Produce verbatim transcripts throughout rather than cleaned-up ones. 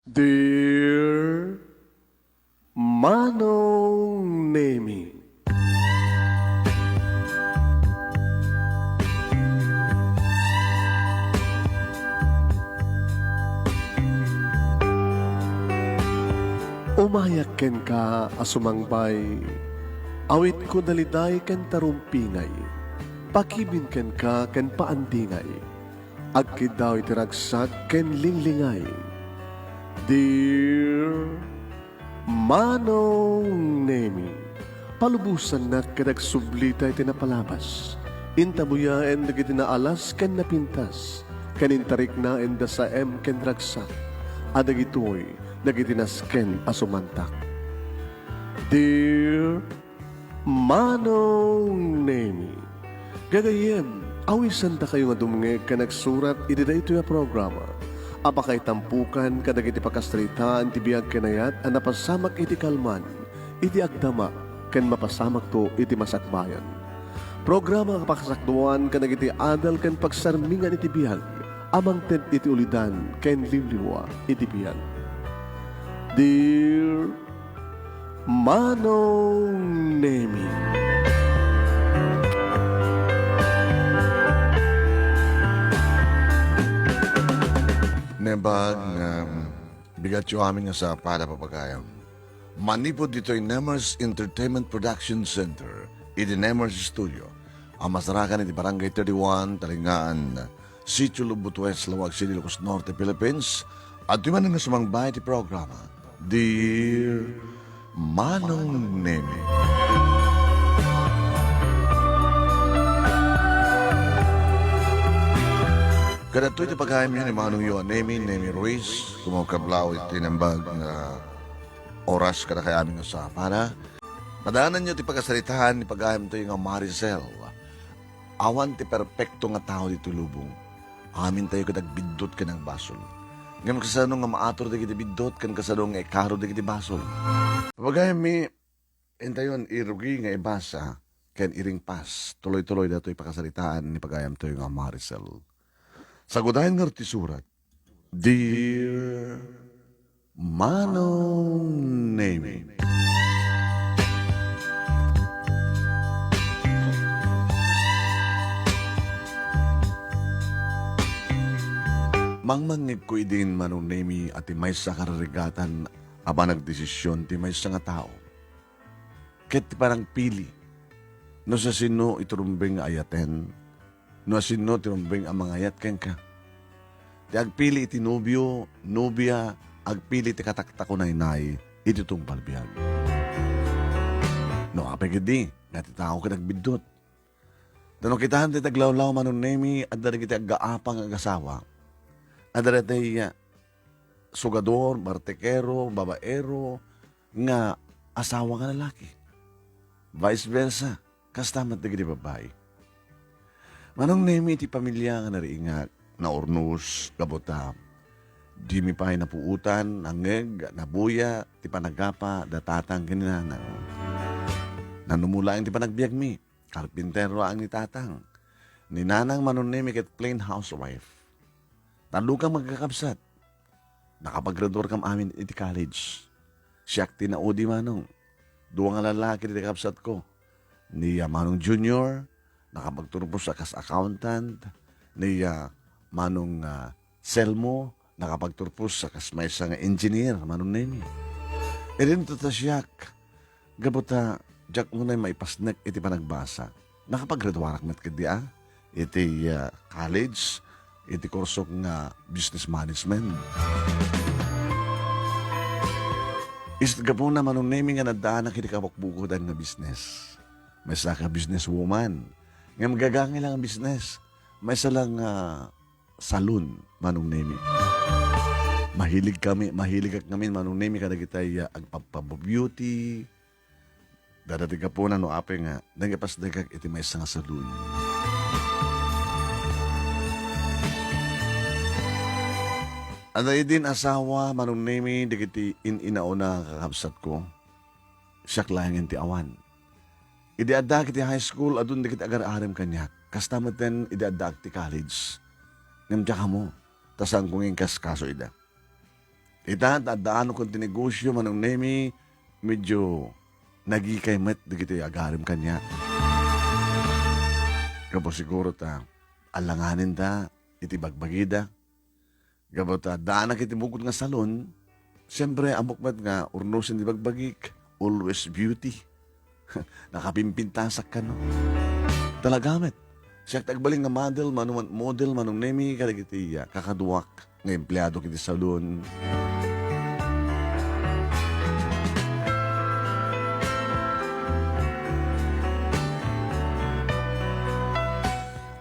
Dear Manong Nemi. Umayak kenka a sumangbay, awitko daliday ken tarumpingay, pakibin kenka ken paandingay, agkiddaw iti ragsak ken linglingay. Dear Manong Nemi, palubosannak ket agsublita iti napalabas. Intabuyaen dagiti naalas ken napintas, ken intariknaen da saem ken ragsak, a dagitoy dagiti nasken a sumantak. Dear Manong Nemi, gagayyem, awisandakayo nga dumngeg ken agsurat iti daytoy a programa a pakaitampukan kadagiti pakasaritaan ti biag ken ayat a napasamak iti kalman, iti agdama, ken mapasamakto iti masakbayan. Programa a pakasakduan kadagiti adal ken pagsarmingan iti biag a mangted iti ulidan ken liwliwa iti biag. Dear Manong Nemi. Naimbag nga bigatyo amin nga sapada, papagayam. Manipud ditoy Nemers Entertainment Production Center, iti Nemers Studio, a masarakan iti Barangay thirty-one, Talingaan, Sitio Lubot West, Laoag City, Ilocos Norte, Philippines, adtoy manen nga sumangbay iti programa, Dear Manong Nemi. Kadagitoy ti pagayamyo ni Manongyo a Nemi, Nemi Ruiz, kumakablaw iti naimbag nga oras kadakayo amin nga sapada. Padaananyo ti pakasaritaan ni pagayamtayo nga Maricel. Awan ti perpekto nga tao ditoy lubong. Amintayo ket agbiddut ken agbasol. Ngem kasano nga maator dagiti biddut ken kasano nga ikaro dagiti basol? Pagayammi, intayon irugi nga ibasa ken iringpas. Tuloy-tuloy datoy pakasaritaan ni pagayamtayo nga Maricel. Sagudayen ngarud ti surat. Dear Manong Nemi. Mangmangngegko idin, Manong Nemi, a ti maysa a kararigatan a panagdesisyon ti maysa nga tao. Ket ti panagpili no siasino iti rumbeng nga ayaten, no asino ti rumbeng a mangayat kenka. Ti agpili iti nobio, nobia, agpili ti kataktakunaynay iti tungpal biag. No apay ketdi nga ti tao ket agbiddut. Ta no kitaem ti aglawlaw, Manong Nemi, adda dagiti aggaapa nga agasawa. Adda dagiti, ah, sugador, bartekero, babaero, nga asawa nga lalaki. Vice versa, kasta met dagiti babbai. Manong Nemi, ti pamilya nga nariingak, naurnos, gapu ta dimi pay napuotan, nangngeg, nabuya, ti panagapa, da tatang ken ni nanang. Nannumo laeng ti panagbiagmi, karpintero laeng ni tatang. Ni nanang, Manong Nemi, ket plain housewife. Tallo kami nga kakabsat. Nakapagraduarkami amin iti college. Siak ti naudi, Manong. Dua nga lalaki ti kakabsatko. Ni, ah, Manong Junior, nakapagturpos a kas accountant. Ni, ah, Manong, ah, Selmo, nakapagturpos a kas maysa nga engineer, Manong Nemi. Idinto ta siak, gapu ta diak unay maipasnek iti panagbasa. Nakapagraduarak met ketdi a iti, ah, college, iti kursok nga business management. Isu ti gapuna, Manong Nemi, nga naddaanak iti kabukbukodan nga business. Maysa ka businesswoman. Ngem gagangay lang nga business. Maysa lang nga salon, Manong Nemi. Mahilig kami, mahiligak ngamin, Manong Nemi, kadagitay, ah, agpapabo-beauty. Dada ti gapuna no apay nga nangipasdegak iti maysa nga salon. Adda idin asawa, Manong Nemi, dagiti in-inauna nga kakabsatko. Siak laengen ti awan. Idi addaak iti high school, adun dagiti agar-arem kaniak. Kasta metten idi addaak ti college. Ngem diak ammo, ta saanko nga inkaskaso ida. Ita, ta addaanok ti negosio, Manong Nemi, medyo nagikay met dagiti agarim kaniak. Gapu siguro ta alanganinda iti bagbagida. Gapu ta addaanak iti bukod nga salon, siempre, ammok met nga urnosen ti bagbagik, always beauty. Nakapimpintasak kano. Talaga met. Siak ti agbalin nga model, manu-, model, Manong Nemi, kadagiti, ah, kakaduak nga empleado iti salon.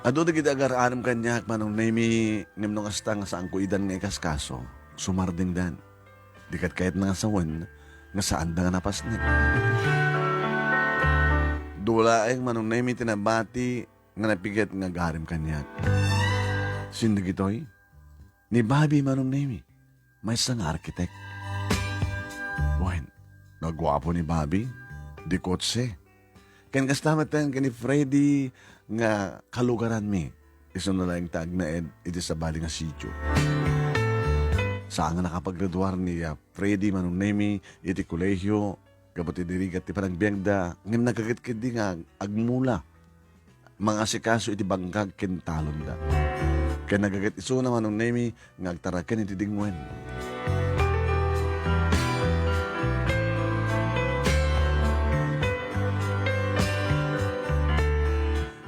Adu dagiti agar-arim kaniak, Manong Nemi, ngem no kasta nga saanko idan nga ikaskaso, sumardengdan. Di ket kayatna nga sawen nga saanda nga napasnek. Dua laeng, Manong Nemi, ti nabati nga napiget nga agarim kaniak. Sino dagitoy? Ni Bobby, Manong Nemi, maysa nga arkitek. Wen, naguapo ni Bobby, di kotse. Ken kasta met ken ni Freddy nga kalugaranmi, isuna laeng ta agnaed iti sabali nga sitio. Saan nga nakapaggraduar ni, ah, Freddy, Manong Nemi, iti kolehio, gapu ti dirigat ti panagbiagda, ngem nagaget ketdi nga agmula, mangasikaso iti bangkag ken talonda. Ken nagaget isuna, Manong Nemi, nga agtaraken iti dingwen.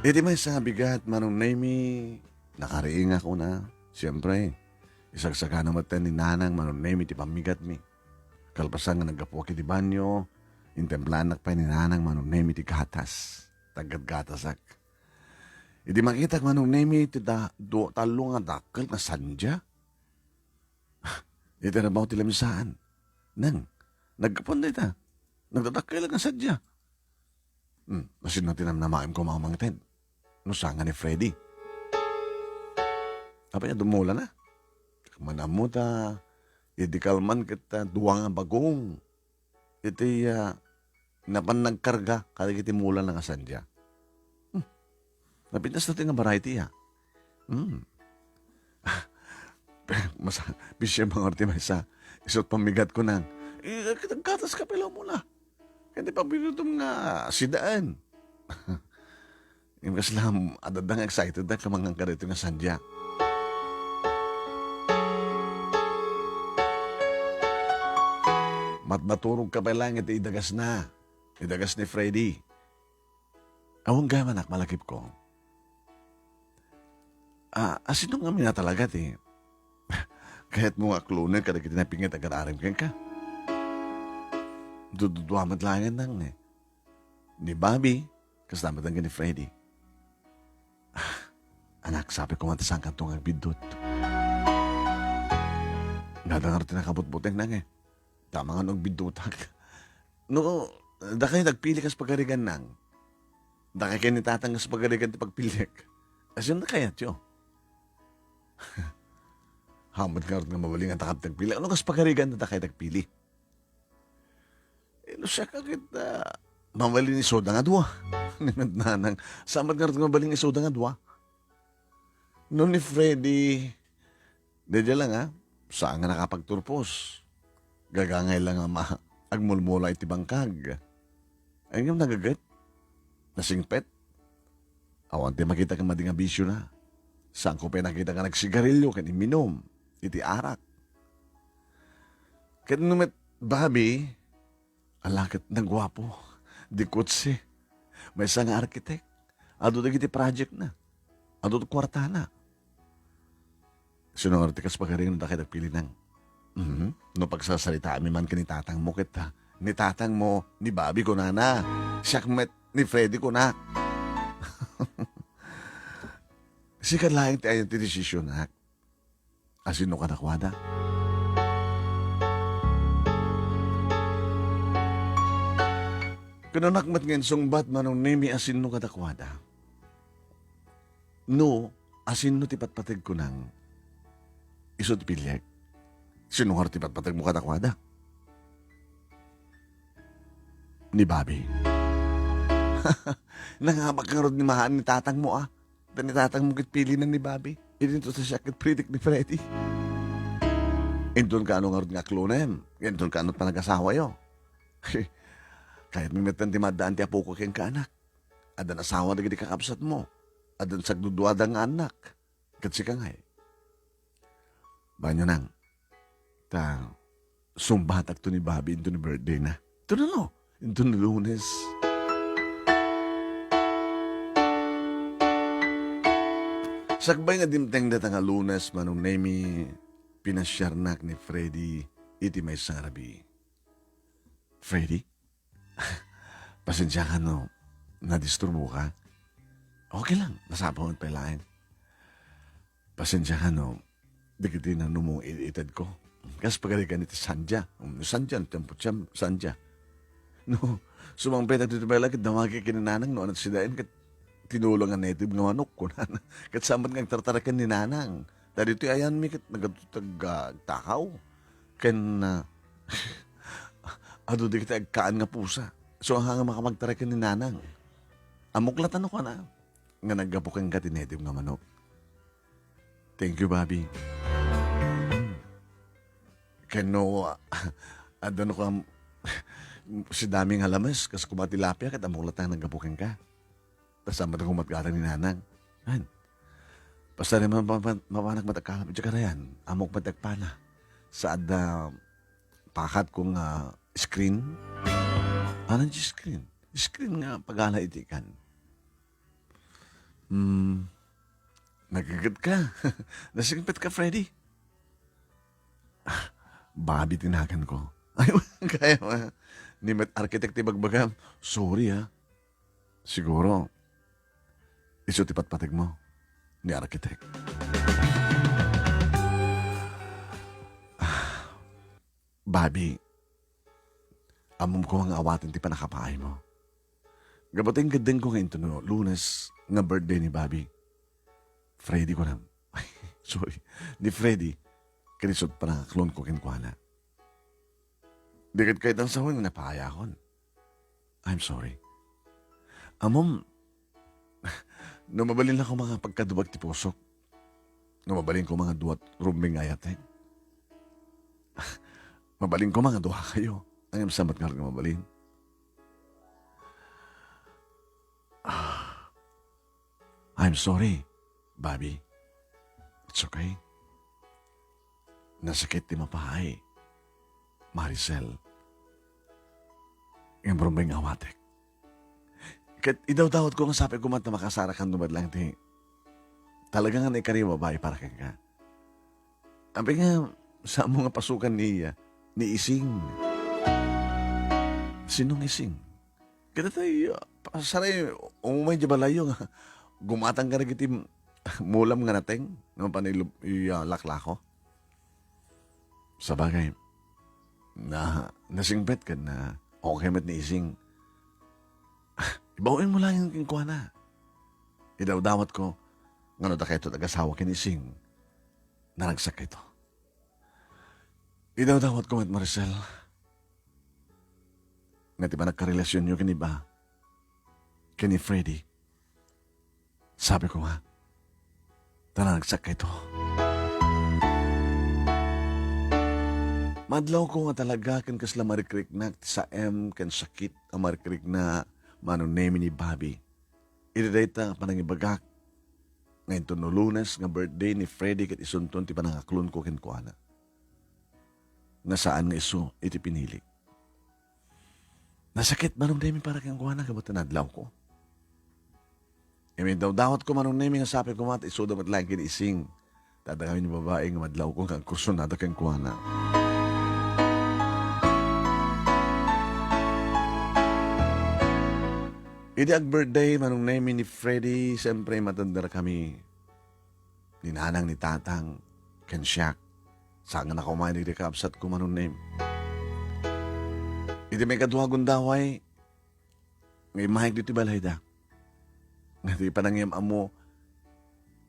Iti maysa nga bigat, Manong Nemi, nakariingak una. Siempre, isagsagana met ni Nanang, Manong Nemi, ti pammigatmi. Kalpasan nga naggapuak iti banio, intemplaannak pay ni Nanang, Manong Nemi, ti gatas. Taggatgatasak. Idi makitak, Manong Nemi, ti da-, du-, tallo nga dakkel nga sandia. Iti rabaw ti lamsaan. Nang, naggapuan dayta. Nagdadakkel nga sandia. Hmm, no sino ti namnamaem ko, Mama, nga Ted? No saan nga ni Freddy? Apay a dumula na? Manammo ta, idi kalman ket, ah, dua nga bagong. Iti, ah, napan nagkarga kadagiti mula na nga sandia. Hmm. Napintas ti nga variety, ah. Hmm. Mas, bisyo mangarti maysa. Isut pammigat ko nang, eh, naggatas ka pala mula. Ken ti pagbinutom nga sidaan. Imbes lang, adda nga excited da, kamangan ka dito nga sandia. Matmaturog ka pa lang iti idagas na. Idagas ni Freddy. Awan gayam, anak, malakip ko. Ah, asino nga mina talaga ti kayat mo nga aklonen kadagiti napinget a gararim kenka? Dududua met laengen nang ni, ni Bobby, kas damatan ken ni Freddy. Ah, anak, sabi ko man ta saan kanto nga agbiddut. Nada nga ti nakabutbuteng nang eh. Tama nga no agbiddutak. No, dakay nagpili kas pagarigan nang. Dakay ken ni tatang kas pagarigan ti pagpiliek. Asino kayatyo? Hamat nga nga mabalin nga takap ti agpili. Ano kas pagarigan na dakay nagpili? Eh, no siya ka ket, ah, mabalin isuda nga dua. Ni Nanang, samat nga nga mabalin isuda nga dua. No ni Freddy, daydiay lang, ah, saan nga nakapagturpos. Gagangay lang nga ma-, agmulmula iti bangkag. Ay, ngem nagaget? Nasingpet? Awan ti makita nga madi nga bisyo na. Saan ko pay nakita nga nagsigarilyo ken imminum iti arak. Ket no met Bobby, ala ket naguapo, di kotse, maysa nga arkitek, adu dagiti project na, adu ti kuartana. Sino nga ti kas pagarigan dakay dagpili nang? Mhm. No pagsasaritaami man ken ni tatang mo ket, ha, ni tatang mo, ni Bobby kunana. Siak met ni Freddy kuna. Sika laeng ti ayan ti desisyon, nak. Asino kadakuada? Kunak met nga insungbat, Manong Nemi, asino kadakuada? No, asino ti patpategko nang isu ti piliek? Sino ngarud ti patpategmo kadakuada? Ni Bobby. Nangabak ngarud ni maan ni tatang mo, ah. Ta ni tatang mo ket pili na ni Bobby. Idinto ta siak ket piliek ni Freddy. Inton kaano ngarud nga aklonem? Inton kaano panagasawayo? Kayatmi metten ti maaddaan ti apoko kenka, anak. Addan asawa dagiti kakabsatmo. Addan sagduduada nga annak. Ket sika ngay? Banyo nang, ta sumbatakto ni Bobby inton birthday na. Ito na, no? Inton Lunes. Sakbay nga dimteng data nga Lunes, Manong Nemi, pinasiarnak ni Freddy iti maysa nga rabii. Freddy? Pasensiakan no nadisturboka. Okay lang, nasapon pay laeng. Pasensiakan no dagiti nanumong it-itedko. Kas pagarigan iti sandia. Um, sandia, tempo siyam, sandia. No, sumangpet dagiti balay, ket damagek ken ni Nanang no ania ti sidaen, ket tinulo nga native nga manok, kunana. Ket saan met nga agtartaraken ni Nanang. Ta ditoy ayanmi ket nagatutag, ah, takaw. Ken, ah, adu dagiti agkaan nga pusa. So, haan nga makamagtarek ken ni Nanang. Ammok latta no kunana nga naggapu kenka ti native nga manok. Thank you, Bobby. Ken no, ah, adda no kam-, sidami nga lames, kas kuma tilapia, ket ammok latta nga naggapu kenka. Ta saan met a gumatgatang ni Nanang. Haan. Basta di man mapan-, mapanak met agkalap iti karayan, ammok met agpana. Sa adda pakatko nga screen. Ania ti screen? Screen nga pagala iti ikan. Hmm, naggaget ka. Nasingpet ka, Freddy. Ah, Bobby ti naganko. Ay, kaya ma. Ni met architect ti bagbagam. Sorry, ah. Siguro, isu ti patpategmo ni architect. Ah, Bobby, ammom koma nga awaten ti pannakapaaymo. Gapu ta inkeddengko nga intono Lunes nga birthday ni Bobby. Freddy kunam. Sorry. Ni Freddy. Ken isu ti panangaklonko kenkuana. Di ket kayat a sawen nga napaayakon. I'm sorry. Ammom, no mabalin la koma nga pagkadubag ti pusok, no mabalin koma nga dua't rumbeng nga ayateng, mabalin koma nga duakayo. Ngem saan met ngarud nga mabalin? Ah, I'm sorry, Bobby. It's okay. Nasakit ti mapaay, Maricel. Ngem rumbeng nga awatek. Ket idawdawatko nga sapay koma ta makasarakan no met laeng ti talaga nga naikari nga babai para kenka. Apay nga saanmo nga pasukan ni, ni Ising? Sino nga Ising? Ket itay, ah, saray, umay di balayyo nga gumatang ka dagiti mulam nga nateng, no, panilub-, iya, laklako. Sabagay, na, nasingpet ken na, okay met ni Ising. Ibaw-im mo laeng kenkuana. Idawdawatko, ngano dakayto ti agasawa ken Ising, naragsakkayto. Idawdawatko met, Maricel, nga ti panagkarelasionyo ken ni Ba, ken ni Freddy, sabi ko nga, ta naragsakkayto. Madlawko nga talaga ken kasla marikriknak ti saem ken sakit a marikrikna Manong Nemi ni Bobby. Iti dayta nga panangibagak nga inton no Lunes nga birthday ni Freddy ket isunton ti panangaklonko kenkuana. Nga saan nga isu iti pinilik. Nasakit Manong Nemi para kenkuana gapu ta nadlawko. Ngem idawdawatko Manong Nemi nga sapay koma ta isuda met laeng ken Ising. Ta adda kami ni babai nga madlawko nga agkursunada kenkuana. Idi ag-birthday Manong Nemi ni Freddy, siyempre, matender kami. Ni Nanang, ni Tatang, ken siak. Saan nga nakaumay dagiti kakabsatko, Manong Nemi. Iti maikadua a gundaway, nga immahek ditoy balayda. Nga ti panangiyam-ammo,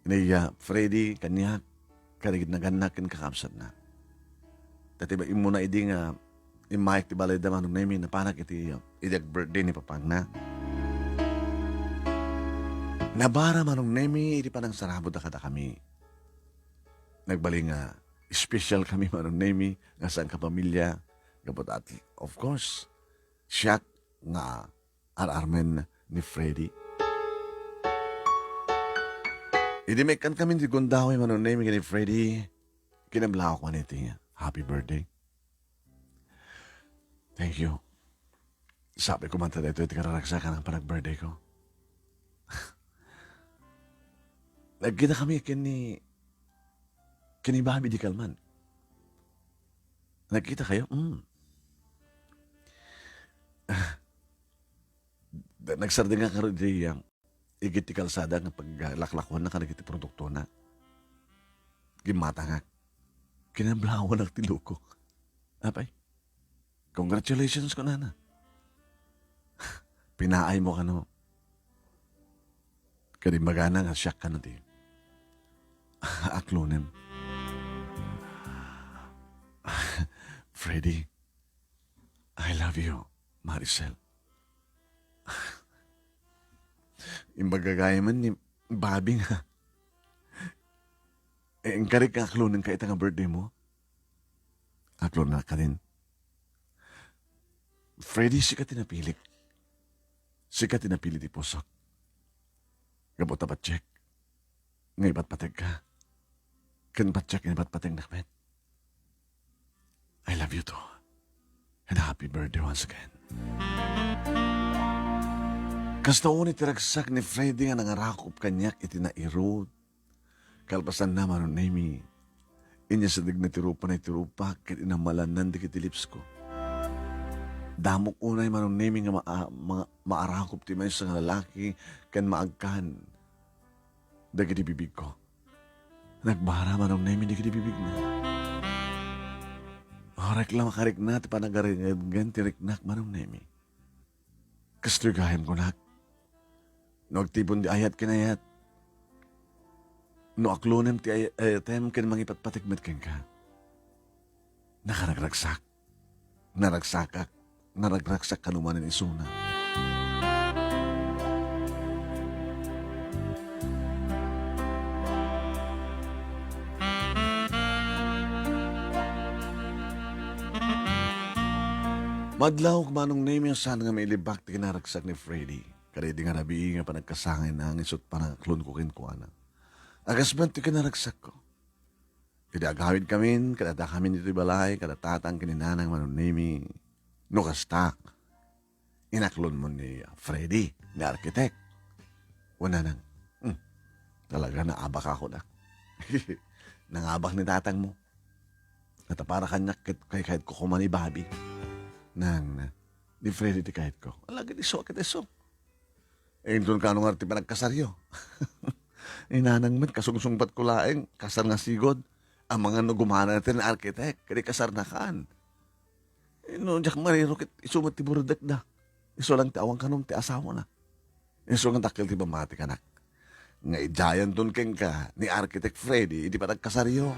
ni, ah, Freddy, kaniak, kadagiti nagannak ken kakabsatna. Ta ti immuna idi nga immahek ti balayda, Manong Nemi, napanak iti, ah, idi ag-birthday ni papangna. Nabara, Manong Nemi, iti panangsarabudda kadakami. Nagbalin nga special kami, Manong Nemi, nga saan ka pamilya. Gapu ta, of course, siak nga ar-armen ni Freddy. Idi maikkan kami ti gundaway, Manong Nemi, ken ni Freddy, kinablaawak man iti happy birthday. Thank you. Sabi ko man ta daytoy ti kararagsakan a panag-birthday ko. Nagkita kami ken ni, ken ni Bobby di kalman. Nagkita kayo? Mm. Da-, nagsardengak ngarud iti, ah, igid ti kalsada nga paglaklakuanna kadagiti produktona. Gimmatangak. Kinablawanak ti lukok. Apay, congratulations, kunana. Pinaaymo kano. Ket imbagana nga siak kano ti aklonem. Freddy, I love you, Maricel. Imbagagayam ni Bobby nga, eh, inkarik nga aklonenka ita nga birthday mo? Aklonak kadin. Freddy, sika ti napilik. Sika ti napili ti pusok. Gapu ta patiek nga ipatpategka. Ken patiek nga ipatpategnak met. I love you too. And happy birthday once again. Kasta unay ti ragsak ni Freddy nga nangarakop kaniak iti nairut. Kalpasanna, Manong Nemi, inyasidegna ti rupana iti rupak ket inamalanna dagiti lips ko. Damok unay, Manong Nemi, nga maa-, ma-, maarakop ti maysa nga lalaki ken maagkan dagiti bibigko. Nagbara, Manong Nemi, dagiti bibigna. Uray la makarikna ti panagarengedgen ti riknak, Manong Nemi. Kastoy gayam kunak. No agtipon ti ayat ken ayat, no aklonem ti ay-, ayatem ken mangipatpateg met kenka. Nakaragragsak. Naragsakak. Naragragsak kano manen isuna. Madlawak, Manong Nemi, saan nga mailibak ti kinaragsak ni Freddy. Kadaydi nga rabii nga panagkasangayna nga isut' panangaklonko kenkuana. Agasman ti kinaragsakko. Idi agawidkamin, kada adda kamin ditoy balay, kada tatang ken ni nanang, Manong Nemi. No kasta, inaklonmo ni Freddy, ni arkitek. Wen nanang, hmm, talaga naabakak, kunak. Nangabak ni tatangmo. Ket para kaniak ket kaykayatko koma ni Bobby. Nang, na, ni Freddy ti kayatko. Alagad isu ket isu. Eh, inton kano ngarud ti panagkasaryo? Ni nanang met, kasungsungpatko laeng, kasar nga sigud. Amangan no gumana ti arkitek, ket ikasarnakan. Eh, no diak mariro ket isu met ti burutekda. Isu lang ti awan kanom ti asawana. Isu nga dakkel ti pammati, kunak. Nga idiayanton kenka ni Arkitek Freddy iti panagkasaryo.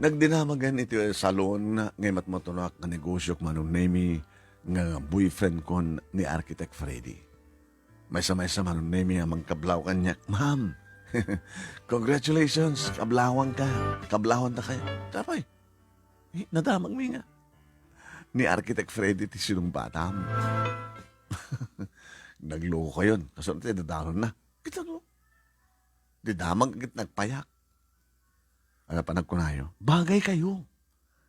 Nagdinamagen iti salon nga imatmatunak nga negosiok, Manong Nemi, nga boyfriend kon ni Arkitek Freddy. Maysa-maysa, Manong Nemi, a mangkablaw kaniak, "Ma'am, congratulations, kablawanka, kablawantakayo." Apay, eh, nadamagmi nga. Ni Arkitek Freddy ti sinungbatam. Nagluko kayon. Kasunod ti dadalonna. Kita no? Di damag ket nagpayak. Ano pa nagkunayo? Bagay kayo.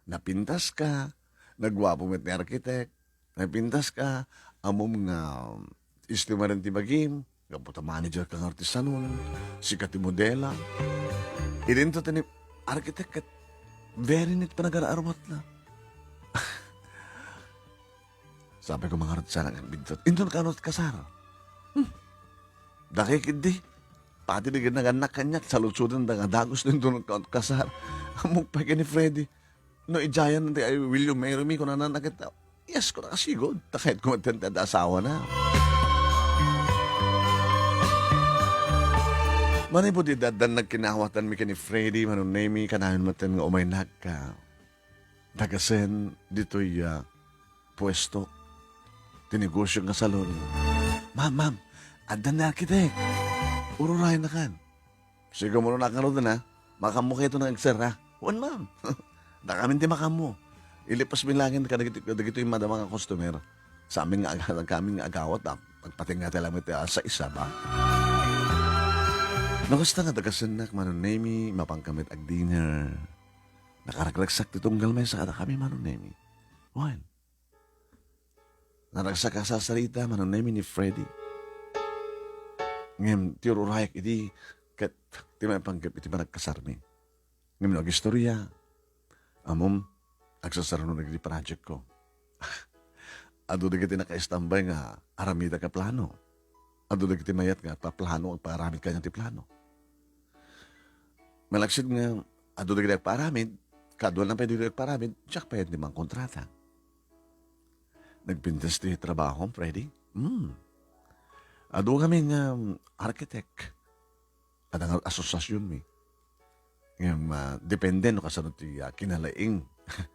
Napintas ka, nagwapo met ni arkitek, napintas ka, ammom nga istimaren ti bagim, gapu ta manager ka nga artistanon, sika ti modela. Idinto ti ni arkitek ket very neat panagar-arwatna. Sabi ko, "Mangarud sana nga bidto. Inton kano ti kasar?" Hmm. Dakay ketdi. Pati di ginagannak kaniak, saludsodenda nga dagus no inton kano ti kasar. Ammok pay ken ni Freddy. No idiayan ti, "Ay, will you marry me?" kunana ket, "Yes," kuna, kasigud. Ta kayatko met ti adda asawana. Manipud idi addan nagkinawatanmi ken ni Freddy, Manong Nemi, kanayon met nga umaynak, ah, dagasen ditoy, ah, puesto. ti negosio nga salon. "Ma'am, ma'am, addan ni architect. Ururaynakan." "Sige, umuna ngaruden, ha? Makaammo kayto nga agserra?" "Wen, ma'am. Dakamin ti makaammo. Ilipasmi laeng kadagiti, kadagitoy madama nga customer. Sa amin nga aga-, sa amin nga agawat, ah, agpatingga tayo lang iti, ah, sa isa ba?" No kasta nga dagasennak, Manong Nemy, mapan kami agdinner. Nakaragragsak ti tunggal maysa kadakami, Manong Nemy. Wen. Naragsak a sasarita, Manong Nemy, ni Freddy. Ngem ti ururayak idi ket ti maipanggep iti panagkasarmi. Ngem no agistorya, ammom, agsasarano dagiti project ko. Adu dagiti nakaistambay nga aramidek a plano. Adu dagiti mayat nga agpaplano, agpaaramid kaniak ti plano. Malaksid nga adu dagiti agpaaramid, kaduana pay dagiti agpaaramid, diak pay ti mangkontrata. Nagpintas ti trabahom, Freddy? Hmm. Adu kami nga, um, architect. Adda nga asosiasionmi. Ngem, ah, depende no kasano ti, ah, kinalaing-,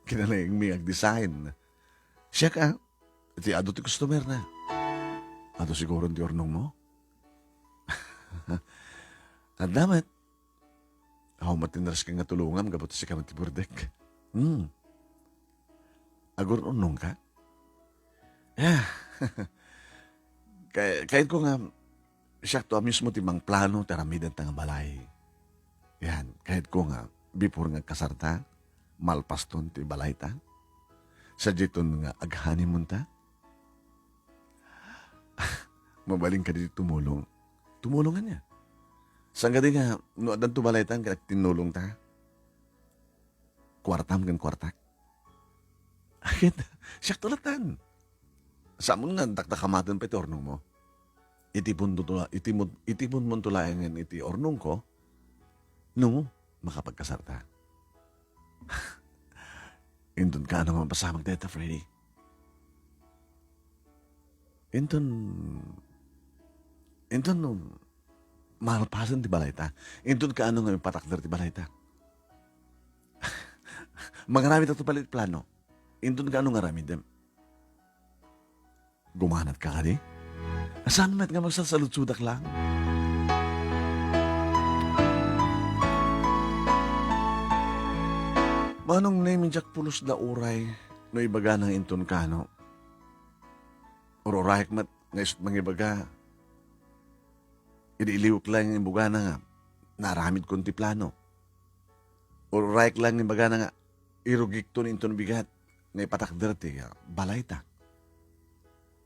kinalaingmi nga agdesign. Siak, ah, ti adu ti customer na. Adu siguro ti urnongmo? Adda met. Awan met ti narasken nga tulongam gapu ta sika met ti burdek. Hmm. Agur-urnongka? Ah. Kay-, kayatko nga siakto a mismo ti mangplano ti aramidenta nga balay. Yan, kayatko nga before nga agkasarta, malpaston ti balayta. Sadiayton nga ag-honeymoonta. Mabalin kadi ti tumulong. Tumulong ania? Saan kadi nga no addanto balayta ket agtinnulongta? Kuartam ken kuartak. Ket siakto latta. Saanmo nga dakdakamaten pay ti urnongmo. Itiponto la-, itimo-, itiponmonto laengen iti urnongko no makapagkasarta. Inton kaano nga mapasamak dayta, Freddy? Inton, inton no malpasen ti balayta, inton kaano nga ipatakder ti balayta? Mangaramid ito pay ti plano. Inton kaano nga aramidem? Gumanatka kadi? Saan met nga magsasaludsodak lang? Manong Nemy, diak pulos da uray no ibagana nga inton kaano. Ururayak met nga isut' mangibaga, idi iliwek laeng nga imbugana nga naaramidkon ti plano. Ururayak laeng nga imbagana nga irugikton inton bigat nga ipatakder ti, ah, balayta.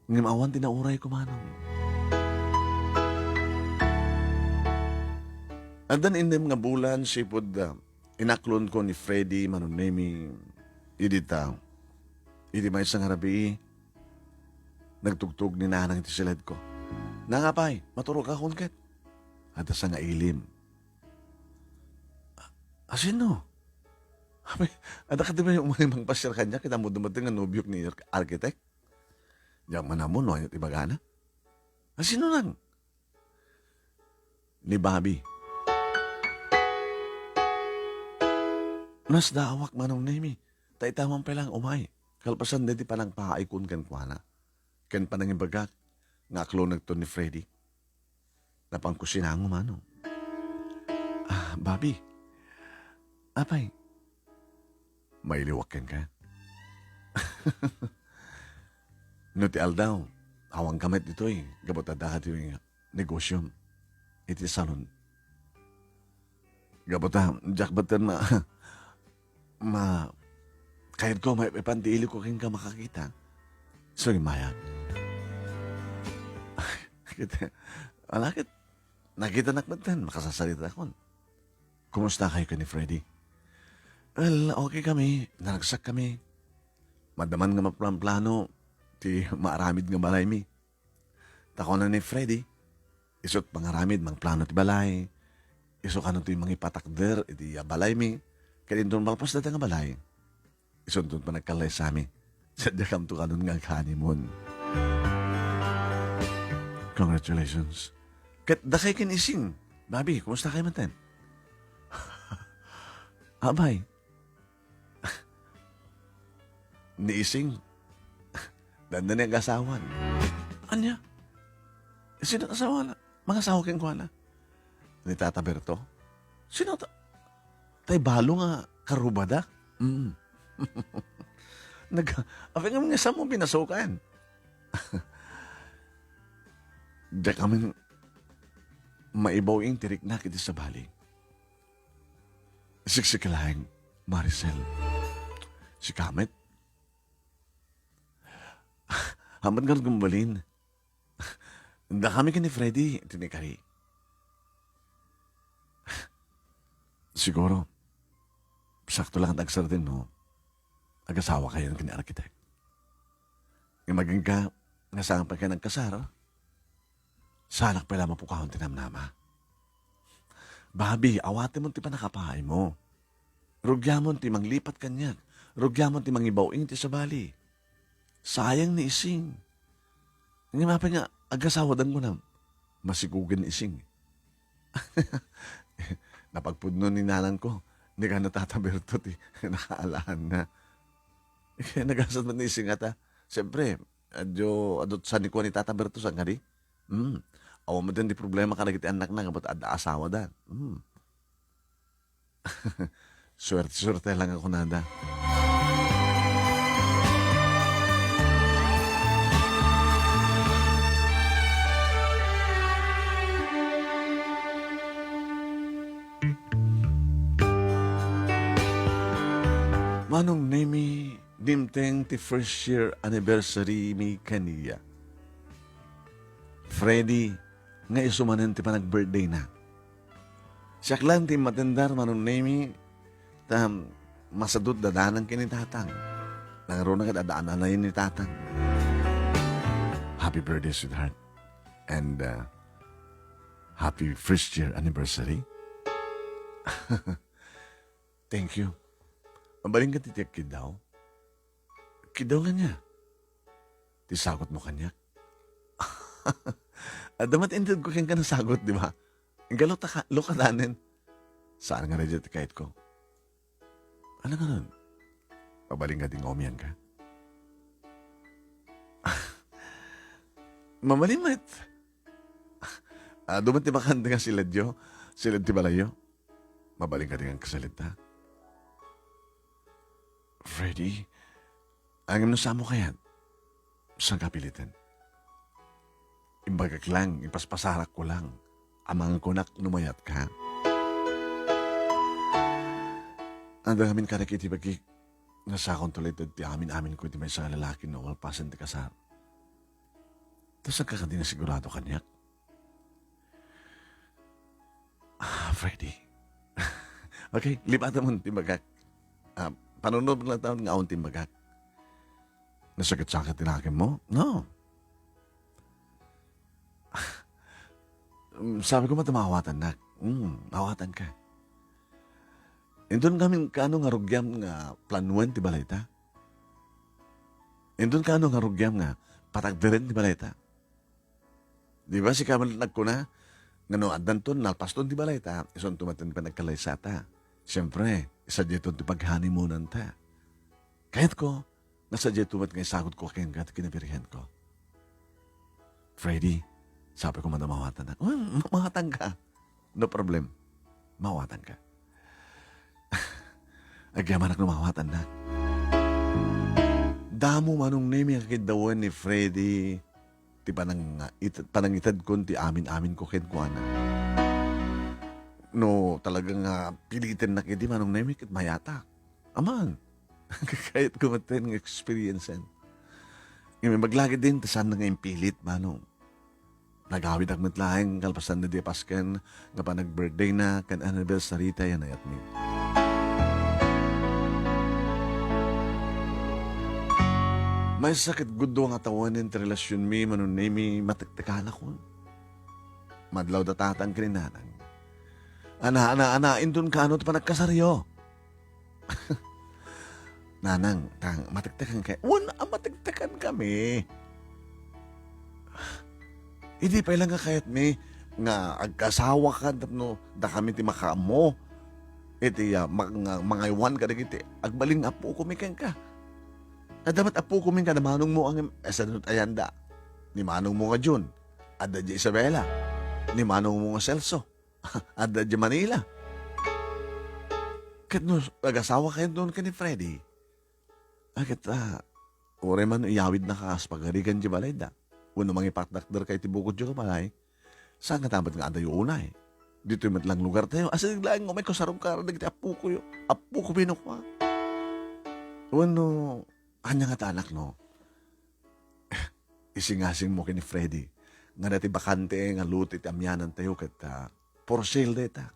Ngem awan ti naurayko, manong. Addan innem nga bulan sipud, ah, inaklonko ni Freddy, Manong Nemy, idi ta, idi maysa nga rabii, nagtugtog ni nanang iti siledko. "Nang, apay, maturogakon ket?" Adda sangailim. "A-, asino?" "Apay, adda kadi pay umay mangpasiar kaniak ket ammom met nga nobiok ni ark-, architect?" Diak man ammo no ania ti ibagana. "Asino lang?" "Ni Bobby." Nasdaawak, Manong Nemy, ta ita man pay lang umay, kalpasan daydi panangpaaykon kenkuana ken panangibagak nga aklonekto ni Freddy. Napanko sinango, manong. "Ah, Bobby. Apay, mailiwak kenka?" "No ti aldaw, awanka met ditoy, gapu ta adda ti negosiom iti salon." "Gapu ta, diak batten ma-, ma-, kayatko maipan ti iliko kenka makakita." So, immayak. Ket, ala ket, nakitanak metten, makasasaritakon. "Kumusta kayo ken ni Freddy?" "Well, okay kami, naragsak kami. Madda man nga maplanplano ti maaramid nga balaymi." Ta kuna ni Freddy, isut' mangaramid, mangplano ti balay, isu kano ti mangipatakder iti, ah, balaymi, ket inton malpas dayta nga balay, isunton panagkallaysami. Sadiakamto kanon nga ag-honeymoon. Congratulations. Ket dakay ken ising, Bobby, kumusta kayo metten? Abay, ni ising, Dandani agasawan. Ania? Sino asawana? Mangasawa kenkuana? Ni Tata Berto? Sino ta-, tay balo nga karubada? Mm. Nag-, apay nga nga saan mo pinasukan? Diak amin maibaw ing tiriknak iti sabali. Siksika laeng, Maricel. Sika met? Hamat nga nagumbalin. Dakami ken ni Freddy, iti ni Kari. Siguro, sakto lang nga agsardeng no agasawa kayo ken ni Architect. Imagine ka, nga saan pa kayo nagkasar, saanak pay la mapukawon ti namnama. Babi, awatemon ti pannakapaaymo. Rugiamon ti manglipat kaniak. Rugiamon ti mangibaw-ing ti sabali. Sayang ni Ising. Ngem apay nga agasawadan kunam? Masikugen ni Ising. Napagpudno ni nanangko, ni kan Tata Berto ti nakaalaanna. Nagasat met ni Ising ngata. Siyempre, adyo, adut sa ni kuan ni Tata Berto, saan kadi? Hmm. Awan met ti problema kadagiti annakna, nga ba't adda asawadan. Hmm. Suerte-suerte lang ako nada. Manong Nemi, dimteng ti first year anniversary mi kaniya. Freddy, nga isu manen ti panag-birthday na. Siak lang ti matendar, Manong Nemi, ta masadut dadanang ken ni Tatang. Nangruna ket adda ananayen ni Tatang. Happy birthday, sweetheart. And, uh, happy first year anniversary. Thank you. Mabalin ka ti agkiddaw? Kiddaw nga niya. Ti sagot mo kaniak. Adda met inted ko kenka nga sagot, di ba? Ingka lokadanen. Saan nga radia ti kayat ko? Ano nga nun? Mabalin ka ti nga umiyan ka? Mabalin met. Adu met ti bakante nga siledyo, siled ti balayyo. Mabalin ka ti nga agkasalita. Freddy, ngem no saan mo kayat, saan ka piliten? Imbagak lang, ipaspasarak ko lang. Amangan ko nak no mayat ka. Adda ngamin kadagiti bagik, nasakon to laeng ti amin-amin ko iti maysa nga lalaki no malpasen ti kasar. Ta saan ka kadi nga sigurado kaniak? Ah, Freddy. Okay, libatam ti imbagak. Ah, panunot lang taon nga awan ti imbagak. Nasakit-sakit ti lakim mo? No. Mm, sabi ko, "Mata, maawatannak." Mm, maawatanka. Inton ngamin kaano nga rugiam nga planuen ti balayta? Inton kaano nga rugiam nga patagderen ti balayta? Di ba, sika met nagkuna nga no addanton, nalpaston ti balayta, isunto met ti panagkalaysata. Siempre, sadiayton ti paghanimunanta. Kayatko, nga sadiay met nga isagut ko kenka ti kinabirhen ko. Freddy, sabi ko, "Mata, maawatannak." "Oh, ma-, maawatanka. No problem. Maawatanka." Agyamanak no maawatannak. Damo, Manong Nemi, a kiddawen ni Freddy ti panang-, it-, panangitedkon ti amin-amin ko kenkuana. No talaga nga pilitennak idi, Manong Nemi, ket mayatak. Aman. Kayatko met nga experience-en. Ngem imbag la ketdin, ta saan nga impilit, Manong. Nagawidak met laeng kalpasan daydi a Pasken nga panag-birthday na ken anniversary ta a nayatmi. Maysa ket gudua nga tawen ti relasionmi, Manong Nemi, matektekanakon. Madlaw da tatang ken ni nanang. "Ana, ana, ana, inton kaano ti panagkasaryo?" "Nanang, tang, matektekan kay." "Wen a matektekan kami. Idi pay lang nga kayatmi nga agkasawakan tapno dakami ti makaammo iti, ah, ma-, nga mangaywan kadagiti agbalin nga appokomi kenka." Adda met appokom ken kada manongmo ngem, eh, sadino ti ayanda? Ni manongmo nga Jun, adda idiay Isabela. Ni manongmo nga Celso, adda idiay Manila. Ket no agasawakayo ken ni Freddy, a, ket, ah, uray man no iyawidnaka kas pagarigan idiay balayda, wenno mangipatakderka iti bukodyo nga balay, saan ngata met nga adayo unay? Ditoy met lang lugartayo. Asideg laeng nga umayko sarungkar dagiti appokoyo. Appokomi no kua. Wenno, ania ngata, anak, no? Isingasingmo ken ni Freddy nga dayta bakante nga lote ti amianantayo ket, ah, for sale dayta.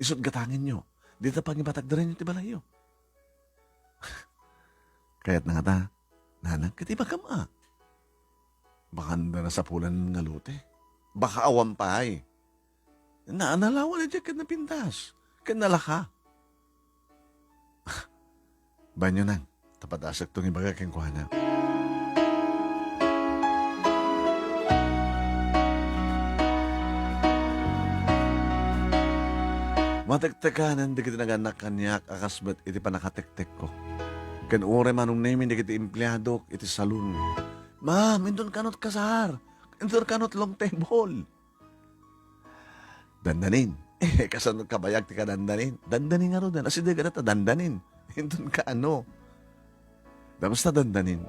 Isu't gatangenyo. Dita pangipatakderanyo ti balayyo. Kayatna ngata, nanang, ket ibagam a. Baka adda nasapulan nga lote. Baka awan pay. Na, nalawa na diay ket napintas. Ket nalaka. Banyo nang, ta padasekto nga ibaga kenkuana. Matektekanen dagiti nagannak kaniak a kas met iti pannakatektekko. Ken uray manong Nemi dagiti empleadok iti salon. "Ma'am, inton kanot kasar? Inton kanot long table?" Dandanin. Kasano kabayag ti kadandanin? Dandanin ngaruden. Asideg a data dandanin. Inton kaano? Damas ta dandanin.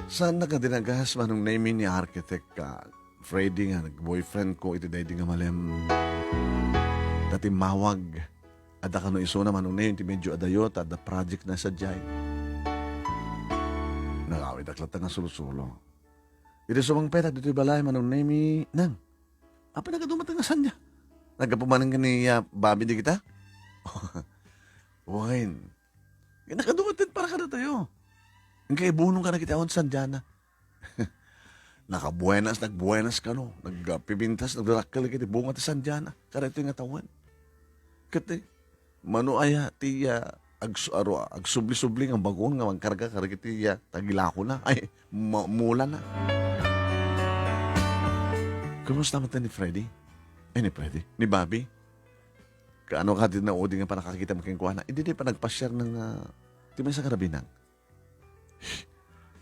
Saan nga dinagas manong Nemi ni Architect ka Freddy nga nag-boyfriend ko iti daydi nga malem. Ta timmawag. Adda kano isuna manong Nemi ti medyo adayo ta adda project na sadiay. Nagawidak latta nga sulo-sulo. Idi sumangpetak ditoy balay, manong Nemi, nang, apay nagadu met nga saan dia? Naggapu manen ken ni, ah, Bobby dagita? Wen. Nagadu met para kadatayo. Inkay ibunong ka na kiti awan sandiana. Nakabuenas, nagbuenas kano. Nagpipintas, nagdadakkel iti bunga ti sandiana. Kadaytoy nga tawen. Ket, eh, mano aya ti, ah, agsu-, aro-, agsubli-subli nga bagon nga mangkarga kadagiti, ah, tagilakona? Ay, ma-, mulana. Kumusta met ni Freddy? Eh, ni Freddy? Ni Bobby? Kaano kadi naudi nga pannakakitam kenkuana? Idi di pa nagpasiar na nga ti maysa nga rabinang.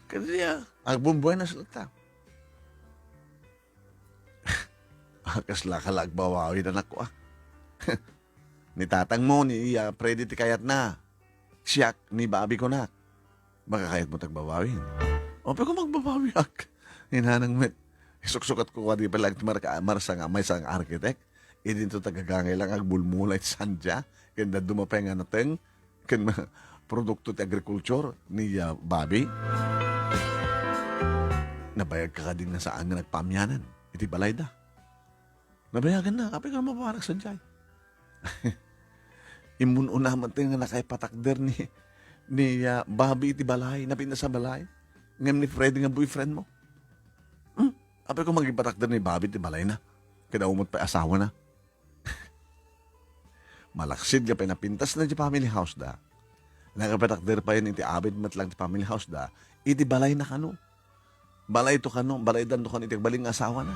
Kadi, ah, agbumbuenas latta. Ah, kasla ka la agbabawin, anakko, ah. Ni tatangmo, ni iya, Freddy ti kayatna. Siak, ni Bobby kunak. Makakayatmo ti agbabawin? Apay ko magbabawiak? Ni nanang met. Isuksukatko kadi pay laeng ti marka-, marsa nga, maysa nga architect. Idinto tagagangay lang agbulmula iti sandia. Ken dadduma pay nga nateng. Ken ma-, produkto ti agriculture ni, ah, Bobby. Nabayagka kadi nga saan nga nagpaamianan iti balayda? Nabayaganna, apay ka maparak sadiay? Immun-una met nga nakaipatakder ni, ni, ah, Bobby iti balay, napintas a balay. Ngem ni Freddy nga boyfriend mo. Hmm? Apay ko magipatakder ni Bobby iti balayna? Kada umot pay asawana. Malaksid nga pinapintasna ti family house da. Nakapatakder payen iti abid met lang ti family house da, iti balayna kano. Balayto kano, balaydanto kano iti agbalin nga asawana.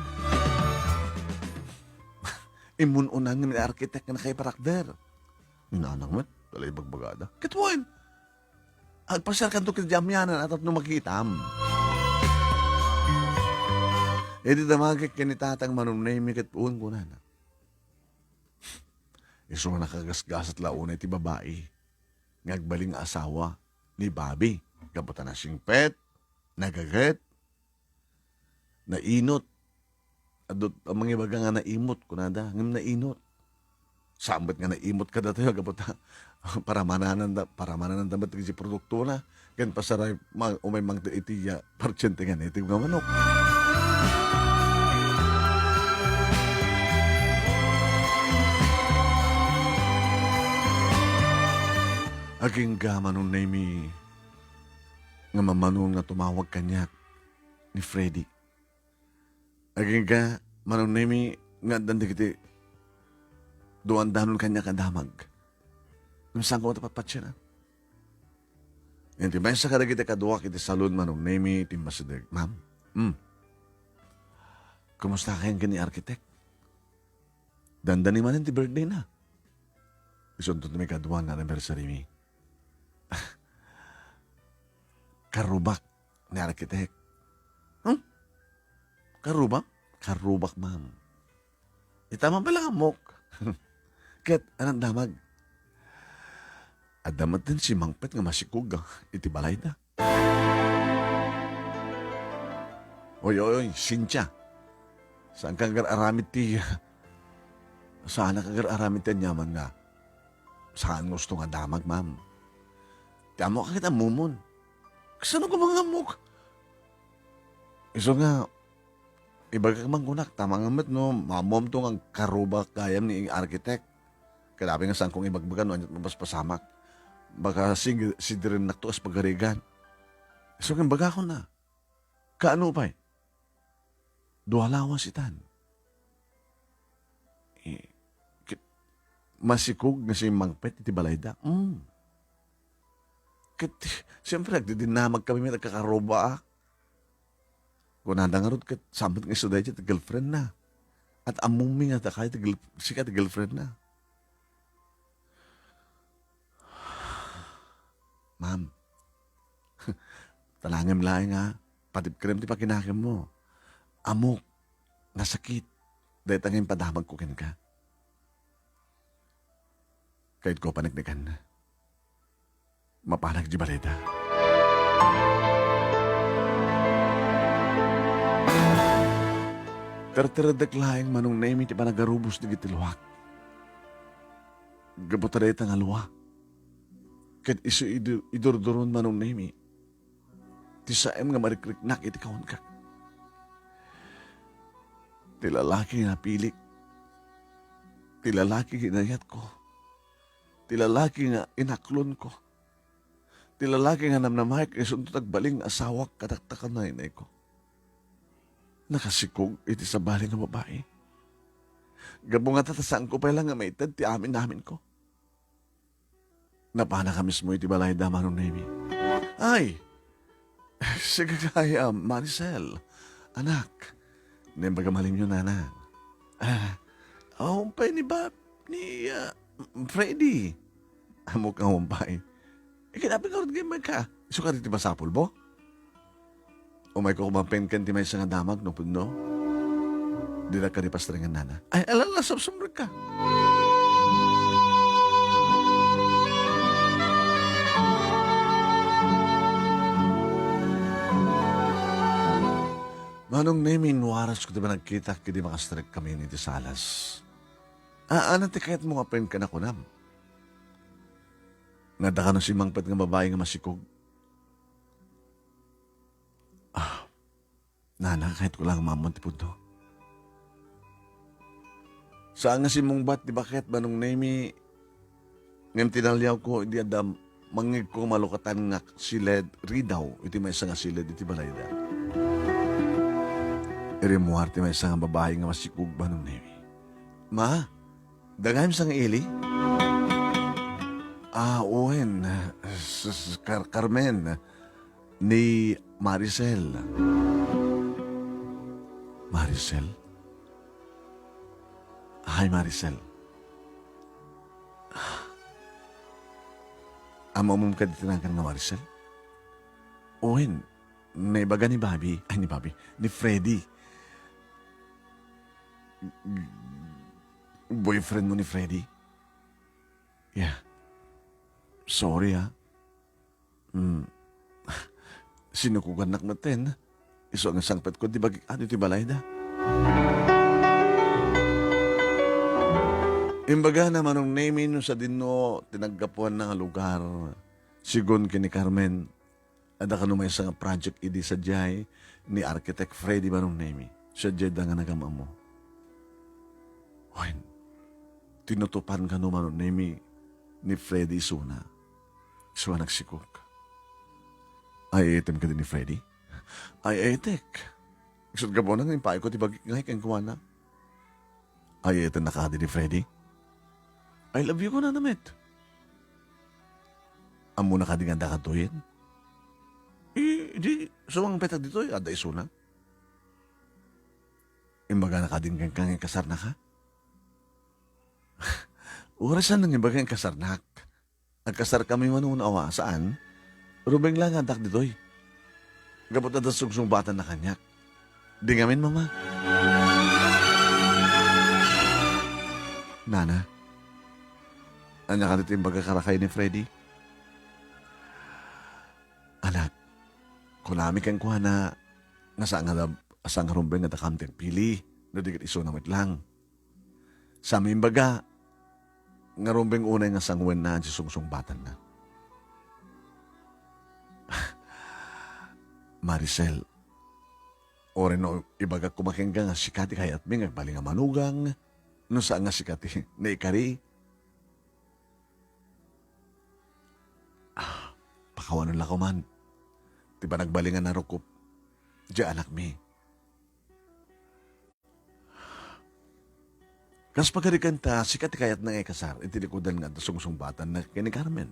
Immun-unan nga ni architect nga nakaipatakder. Ni nanang met, dala ibagbagada. Ket wen, agpasiarkanto ket diay amianan a tapno makitam. Idi damagek ken ni tatang manong Nemi ket wen kunana. Isu nga nakagasgasat la unay ti babai nga agbalin nga asawa ni Bobby. Gapu ta nasingpet, nagaget, nainot. Adda a mangibaga nga naimot, kunada, ngem nainot. Saan met nga naimot kadatayo, gapu ta paramanananda, paramanananda met iti produktona. Ken pasaray, ma-, umay mangted iti, ah, partsente nga naitib nga manok. Agingga manong Nemi nga mammanon nga tumawag kaniak ni Freddy. Agingga manong Nemi nga addan dagiti duandanon kaniak a damag. Ngem saanko a patpatienan. Iti maysa kadagiti kaduak iti salon manong Nemi timmasideg, "Ma'am, hmm. Kumusta kayan ken ni architect? Dandani manen ti birthday na. Isunto ti maikadua nga anniversary mi." Karubak ni arkitek. Hmm? Karubak? Karubak, ma'am. Ita man pala nga ammok. Ket, anang damag? Adda met ti simangpet nga masikog, ah, iti balayda. Oy, oy, oy, Cynthia. Saanka nga agar-aramid ti, saanka nga agar-aramid ti aniamanna. Saan nga usto nga damag, ma'am. Ti ammoka ket ammomon. Kasano ka mangammok? Isu nga, ibagak man kunak, ta mangan met no, maammoamto nga agkarubak gayam ni architect. Kadapi nga saanko nga ibagbaga no aniat mapaspasamak. Baka sig-, sidirennakto kas pagarigan. Isu nga imbagakon na. Kaano pay? Dua lawas itan. Eh, ket masikog nga simmangpet iti balayda. Mm. Ket, siyempre, agdidinnamag kami met agkakarubaak. Kunada ngarud ket saan met nga isu daydiay ti girlfriend na. At ammom mi nga dakay ti girl-, sika ti girlfriend na. Ma'am, talangem laeng nga patibkerem ti pakinakemmo. Ammok, nasakit. Dayta nga impadamagko kenka. Kayatko paneknekan. Mapanak di baleta. Tertereddek laeng, Manong Nemi, ti panagarubos dagiti luak. Gapu ta dayta nga lua, ket isu idu-, idurduron, Manong Nemi, ti saem nga marikriknak iti kawanka. Ti lalaki nga napilik, ti lalaki nga inayatko, ti lalaki nga inaklonko, ti lalaki nga namnamaek nga isunto ti agbalin nga asawak kadakta ken naynayko. Nakasikog iti sabali nga babai. Gapu ngata ta saanko pay la nga maited ti amin-aminko. Napanak a mismo iti balayda, Manong Nemi. Ay! Sika kaya, Maricel. Anak, naimbag a malimyo, nanang. Ah, awan pay ni Bab, ni, ah, Freddy. Ammok nga awan pay. Eh, kinapin ngarud nga imbagka. Isu kadi ti masapulmo? Umayko koma ken ti maysa nga damag no pudno. Dinak kadi pastrengan, nana. Ay, ala, ala, sumsumrekka. Manong Nemi, inwarasko ti panagkitak idi makastrekkami iti salas. Aana ti kayatmo nga pen kanakunam? Nga adda kano simmangpet nga babai nga masikog? Ah, nana, kayatko la nga maammon ti pudno. Saan nga simmungbat ti baket, Manong Nemi, ngem tinaliawko idi adda mangngegko nga malukatan nga siled ridaw iti maysa nga siled iti balayda. Irimmuar ti maysa nga babai nga masikog, Manong Nemi. Ma, dagayem sa nga ili? Ah, wen, s-, s-, Car-, Carmen, ni Maricel. Maricel? Hi, Maricel. Ammom kadi ti nagan nga Maricel? Wen, naibaga ni Bobby, ay, ni Bobby, ni Freddy. Boyfriend mo ni Freddy? Yeah. Sorry, ah. Hmm. Sinukogannak metten. Isu nga sangpetko ti bagik-, adu ti balayda. Imbagana, Manong Nemi, no sadino ti naggapuanna nga lugar. Sigun ken ni Carmen, adda kano maysa nga project idi sadiay ni Architect Freddy, Manong Nemi. Sadiay da nga nagam-ammo. Wen, tinutopan kano, Manong Nemi, ni Freddy isuna. Isu a nagsikog. Ay, item kadi ni Freddy? Ay, etek. Isut' gapuna nga impaayko ti bagik ngay kenkuana. Ay, item na kadi ni Freddy? "I love you," kunana met. Ammona kadi nga adda kadtoyen? Eh, di, sumangpetak ditoy, adda isuna. Imbagana kadi kenka nga ikasarnaka? Uray saan nang ibaga nga ikasarnak. Agkasarkami mano no awa, saan? Rumbeng la nga addak ditoy. Gapu ta adda sungsungbatanna kaniak. Di ngamin, Mama. Nana, ania kadi ti imbaga kadakay ni Freddy? Anak, kunami kenkuana nga saan nga, saan nga rumbeng nga dakam ti agpili, no di ket isuna met lang. Saan imbaga nga rumbeng unay nga sanguenna ti sungsungbatanna. Maricel, uray no ibagak koma kenka nga sika ti kayatmi nga agbalin nga manugang, no saan nga sika ti naikari. Ah, pakawanen la koma ti panagbalin nga narukup diay anakmi. Kas pagarigan ta, sika ti kayatna nga ikasar iti likudan nga adda sungsungbatanna ken ni Carmen.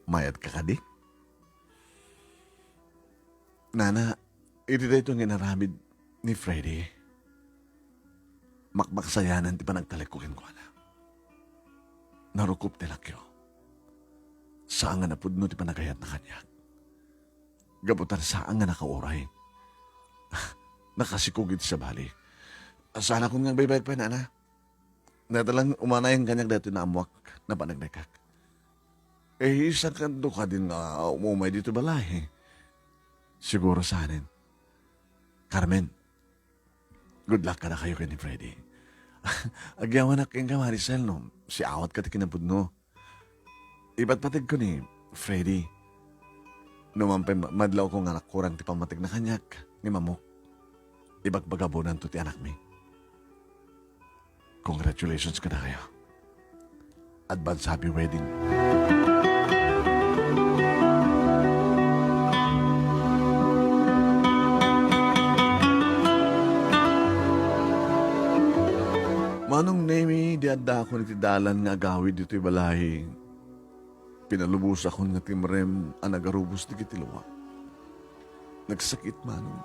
Mayat ka kadi? Nana, iti daytoy nga inaramid ni Freddy, makmaksayanan ti panagtalekko kenkuana. Narukup ti lakyo. Saan nga napudno ti panagayatna kaniak. Gapu ta saan nga nakauray. Nakasikog iti sabali. Saanakon nga agbaybayag pay, Nana. Dayta lang umanayen kaniak daytoy naammoak, napanagnekak. Eh, saan kano kadin nga umumay ditoy balay? Siguro saanen. Carmen, good luck kadakayo ken ni Freddy. Agyamanak kenka, Maricel, no? Siawat ka ti kinapudno. Ipatpategko ni Freddy. No man pay ma-, madlawko nga nakurang ti pammategna kaniak ni Mamok, ibagbagabonanto ti anakmi. Congratulations kadakayo. Advance happy wedding. Manong Nemi, idi addakon iti dalan nga agawid ditoy balay, pinalubosakon nga timrem a nagarubos dagiti luak. Nagsakit, Manong.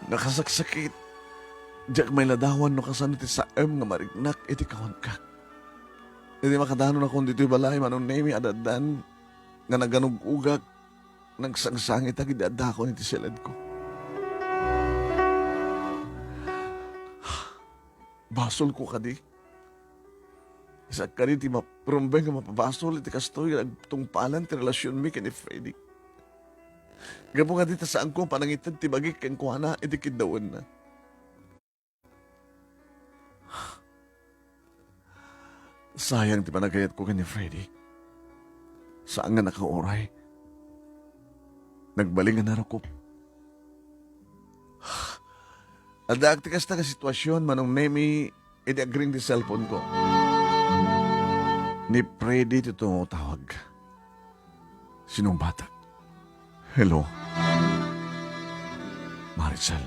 Nakasaksakit. Diak mailadawan no kasano ti saem nga mariknak iti kawanka. Idi makadanonakon ditoy balay, Manong Nemi, addan nga naganug-ugak, nagsangsangitak idi addakon iti siledko. Basolko kadi? Isak kadi ti map-, rumbeng nga mapabasol iti kastoy nga nagtungpalan ti relasionmi ken ni Freddy? Gapu kadi ta saanko a panangited ti bagik kenkuana iti kiddawenna. Sayang ti panagayatko ken ni Freddy. Saan nga nakauray. Nagbalin nga narukup. Addaak ti kasta nga sitwasion, Manong Nemi, idi agring ti cellphone ko. Ni Freddy ti tumatawag. Sinungbatak. Hello. Maricel.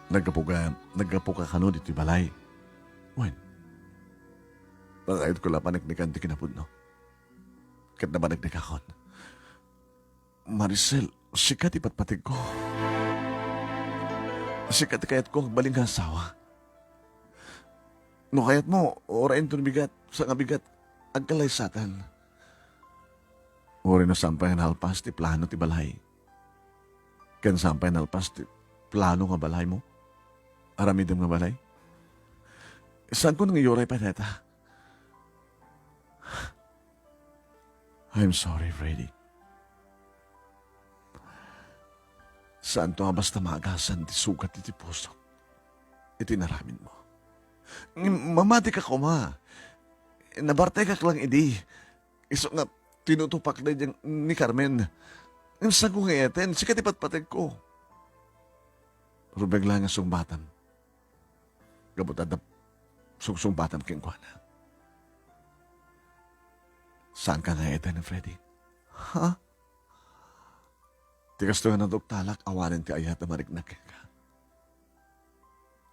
Naggapu ka, naggapu ka kano ditoy balay? Wen. Panagayatko la paneknekan ti kinapudno. Ket napaneknekakon. Maricel, sika ti patpategko. Sika ti kayatko agbalin nga asawa. No kayatmo, urayento no bigat, saan nga bigat, agkalaysatan. Uray no saan pay nga nalpas ti plano ti balay. Ken saan pay nalpas ti plano nga balaymo? Aramidem nga balay? Saanko nga iyuray pay dayta. I'm sorry, Freddy. Saanto a basta maagasan ti sugat iti pusok iti inaramidmo. Ngem mamati ka koma. Nabartekak lang idi. Isu nga tinutupak daydiay ni Carmen. Ngem saanko nga iyatan, sika ti patpategko. Rumbeng la nga sungbatam. Gapu ta adda sungsungbatam kenkuana. Saanka nga iyatan, Freddy? Ha? Ti kastoy nga naduktalak, awanen ti ayat a mariknak kenka.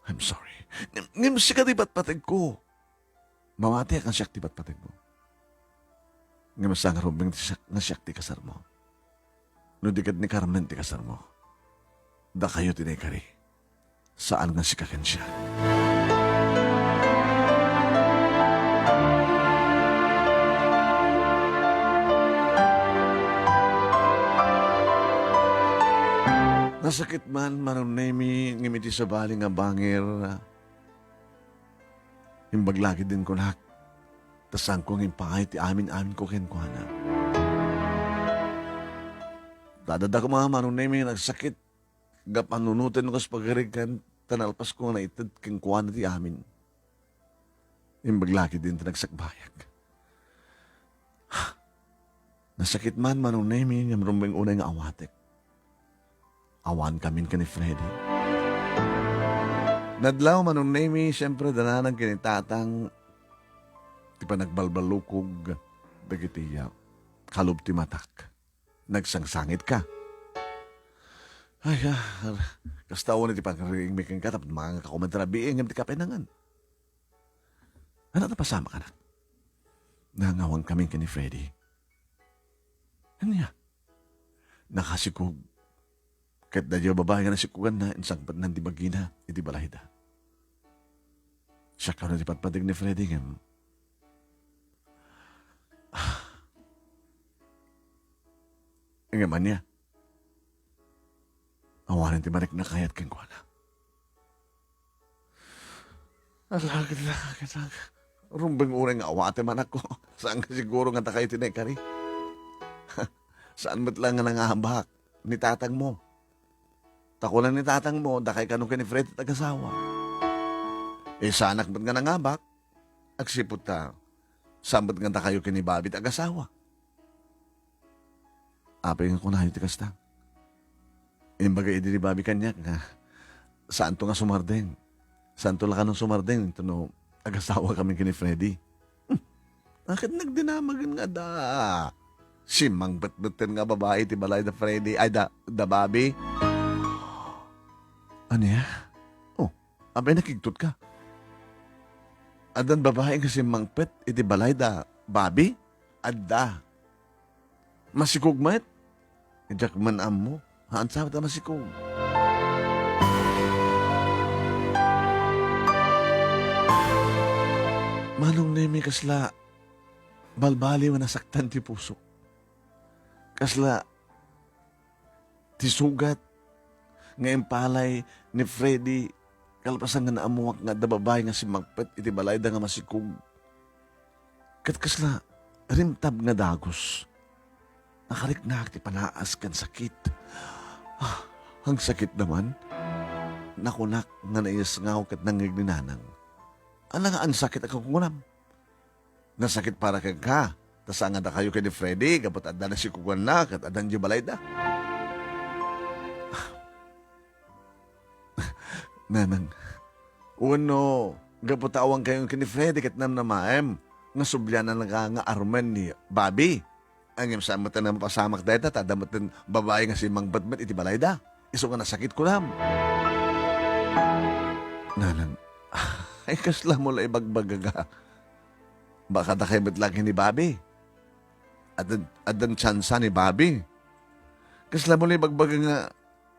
I'm sorry. Ngem, ngem sika ti patpategko. Mamatiak nga siak ti patpategmo. Ngem saan nga rumbeng ti siak, nga siak ti kasarmo. No di ket ni Carmen ti kasarmo, dakayo ti naikari. Saan nga sika ken siak. Nasakit man, Manong Nemi, ngem iti sabali nga bangir, imbag la ketdin kunak, ta saanko nga impangay ti amin-aminko kenkuana. Ta adda koma, Manong Nemi, nagsakit, gapu ta nanunotenko kas pagarigan, ta nalpasko nga naited kenkuana ti amin. Imbag la ketdin ti nagsakbayag. Nasakit man, Manong Nemi, ngem rumbeng unay nga awatek. Awan kamin ken ni Freddy. Nadlaw, Manong Nemi, siyempre, dananang ken ni Tatang ti panagbalbalukog dagiti, ah, kalub ti matak. Nagsangsangit ka. Ay, ah, kasta unay ti pagriingmi kenka, tapno mangangak koma ti rabii, ngem di ka pinangan. Ania ti napasamak, anak? Nangawan kamin ken ni Freddy. Ania? Nakasikog. Ket daydiay a babai nga nasikoganna, insangpetnan ti bagina iti balayda. Siak kano ti patpateg ni Freddy ngem, ngem ania? Awanen ti mariknakayat kenkuana. Alagad, alagad, alagad. Rumbeng unay nga awatem, anakko. Saan nga siguro nga dakayo ti naikari? Saan met la nga nangabak ni tatangmo? Ta kuna ni tatangmo, dakay kano ken ni Freddy ti agasawa. Eh, saanak met nga nangabak, agsipud ta, saan met nga dakayo ken ni Bobby ti agasawa. Apay nga kunayo ti kasta? Imbaga idi ni Bobby kaniak nga, saanto nga sumardeng. Saanto la kano sumardeng, ta no, agasawa kami ken ni Freddy. Hmm. Akin nagdinamagen nga da. Simmangpet metten nga babai ti balay da Freddy, ay da, da Bobby. Ania? Oh, apay nakigtot ka? Addan babai nga simmangpet iti balay da Bobby? Adda. Masikog met? Diak man ammo. Haan sa ta masikog. Manong Nemi, kasla balbaliw nga nasaktan ti pusok. Kasla ti sugat nga impalay ni Freddy kalpasan nga naammuak nga adda babai nga simmangpet iti balayda nga masikog. Ket kasla rimtab nga dagus. Nakariknak ti panaas ken sakit. Ah, agsakit da man. Nakunak nga naisngaw ket nangngeg ni Nanang. Ania nga agsakit a kunkunam? Nasakit para kenka, ta saan nga dakayo ken ni Freddy, gapu ta adda nasikoganna ket adda idiay balayda. Nanang, wenno, gapu ta awan kayo ken ni Freddy ket namnamaem nga subliananka nga armen ni Bobby? Ngem saan met a mapasamak dayta, ta adda met babai nga simmangpet met iti balayda. Isu nga nasakit kunam. Nanang, ay, kasla mo la ibagbaga nga baka dakay met laeng ni Bobby. Addan, addan tsansa ni Bobby. Kasla mo la ibagbaga nga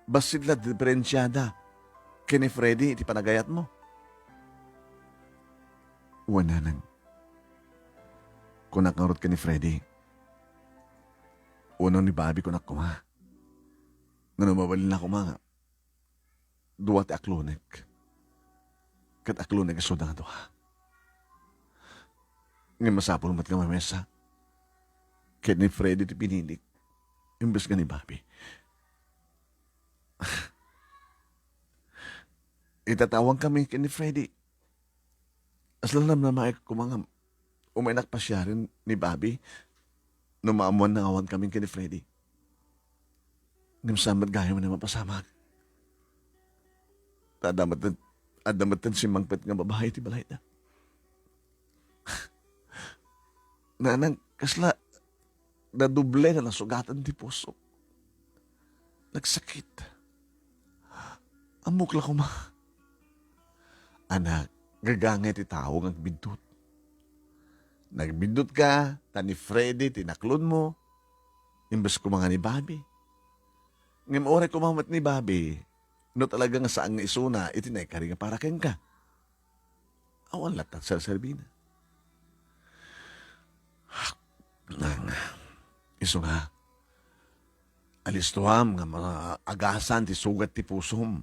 bassit la diferensiada ken ni Freddy iti panagayatmo. Wen, Nanang. Kunak ngarud ken ni Freddy. Wenno ni Bobby, kunak koma. Ngem no mabalinna koma nga dua ti aklonek. Ket aklonek isuda nga dua. Ngem masapul met nga mamesa ken ni Freddy ti pinilik imbes nga ni Bobby. Ita ta awan kami ken ni Freddy. Kasla namnamaek koma nga umaynak pasiaren ni Bobby no maammoan nga awan kami ken ni Freddy. Ngem saan met gayam a mapasamak. Ta adda met, adda met simmangpet nga babai iti balayda. Nanang, kasla nadoble nga nasugatan ti pusok. Nagsakit. Ammok la koma. Anak, gagangay ti tao nga agbiddut. Nagbiddutka, ta ni Freddy ti naklonmo, imbes koma nga ni Bobby. Ngem uray koma met ni Bobby, no talaga nga saan nga isuna iti naikari nga para kenka. Awan latta ti serserbina. Nang, isu nga, Alistoam nga ma-, agasan ti sugat ti pusom.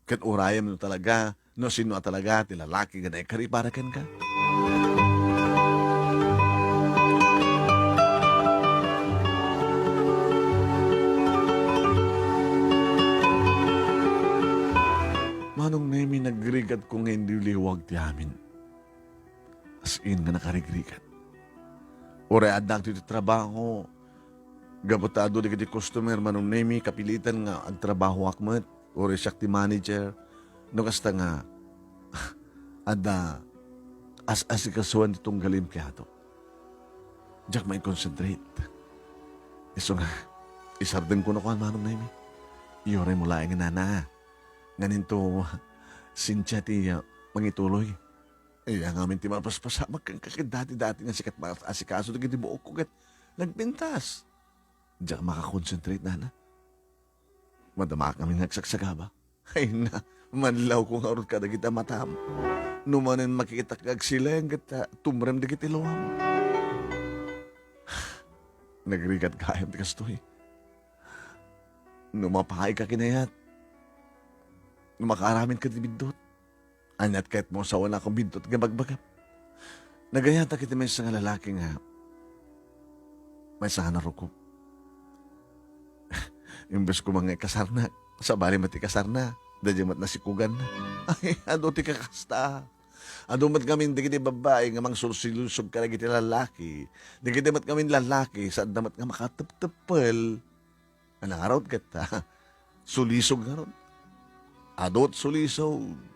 Ket urayem no talaga, no sino a talaga ti lalaki nga naikari para kenka. Manong Nemi, nagrigatko nga inliwliwag ti amin. As in nga nakarigrigat. Uray adda ditoy trabaho, gapu ta adu dagiti customer, Manong Nemi, kapilitan nga agtrabahoak met, uray siak ti manager. No kasta nga, adda as-asikasuan ti tunggal empleado. Diak mai-concentrate. Isu nga, isardengko no kuan, Manong Nemi. Iuray mo laeng, nana. Nganinto, Cynthia ti, ah, mangituloy. Iya ngamin ti mapaspasamak kenka ket dati-dati nga sikat maasikaso dagiti buokko ket nagpintas. Diak makakonsentrate, nana. Madamaak ngamin nga agsagsagaba. Ay na, manlawko ngarud kadagiti matam. No manen makitak nga agsileng ket, ah, tumrem dagiti luam. Nagrigat gayam ti kastoy. No mapaayka kinayat, no makaaramin ka ti biddut, aniat kayatmo a sawen a kumbintot nga bagbagam? Nagayatak iti maysa nga lalaki nga maysa nga narukop. Imbes koma nga ikasarnak, sabali met ikasarna, daydiay met nasikuganna. Ay, adu ti kakasta. Adu met ngamin dagiti babbai nga mangsulsilusog kadagiti lalaki. Dagiti met ngamin lalaki, saanda met nga makatepteppel. Ania ngarud ket, sulisog ngarud. Adu ti sulisog.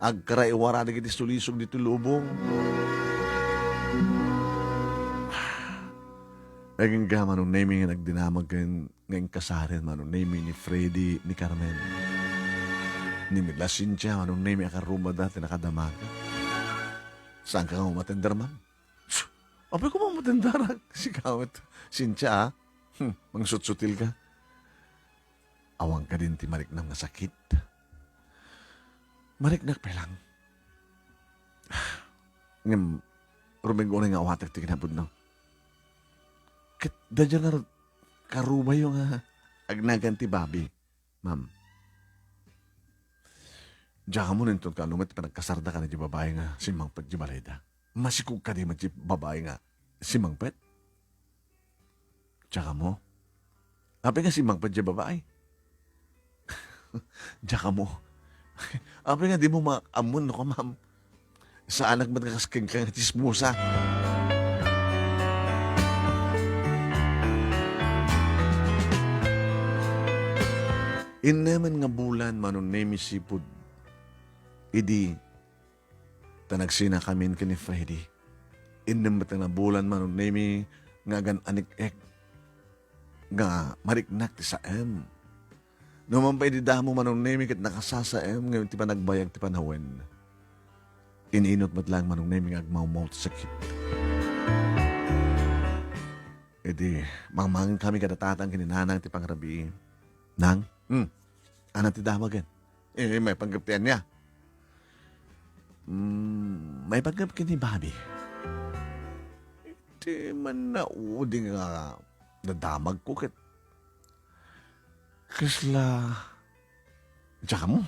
Agkaraiwara dagiti sulisog ditoy lubong. Agingga, Manong Nemi, nga nagdinamag ken nga inkasaren, Manong Nemi, ni Freddy, ni Carmen. Ni Mila Cynthia, Manong Nemi, a karrubada ti nakadamag. Saanka nga umatender, ma'am? Apay ko mamatandara. Sika met, Cynthia, ah. Hmm, mangsutsutil ka. Awan kadin ti mariknam nga sakit. Mariknak pay lang. Ngem, ruminggo nga awatek ti kinapudno. Ket, daydiay nga karubayo nga agnagan ti babi. Ma'am, diak ammo no inton kaano met ti panagkasarda kaniay babai nga simmangpet di balayda. Masikog kadi met di babai nga simmangpet? Diak ammo. Apay nga simmangpet di babai? Diak ammo. Apay nga dimo ma-, ammo no ka, ma'am? Saanak met nga kas kenka nga tsismosa. Innemen nga bulan, Manong Nemi, sipud idi ta nagsinakamin ken ni Freddy. Innem met nga bulan, Manong Nemi, nga agan-anik-ek nga mariknak ti saem. No man pay idi damo, Manong Nemi, ket nakasasaem ngamin ti panagbayag ti panawen. Ininut met laeng, Manong Nemi, nga agmawmaw ti sakit. Idi, mangmangen kami kada tatang ken ni nanang ti pangrabii. Nang? Hmm. Ania ti damagen? Eh, maipanggep ti ania? Hmm, maipanggep ken ni Bobby. Iti mannaudi nga nadamagko ket kasla jamo.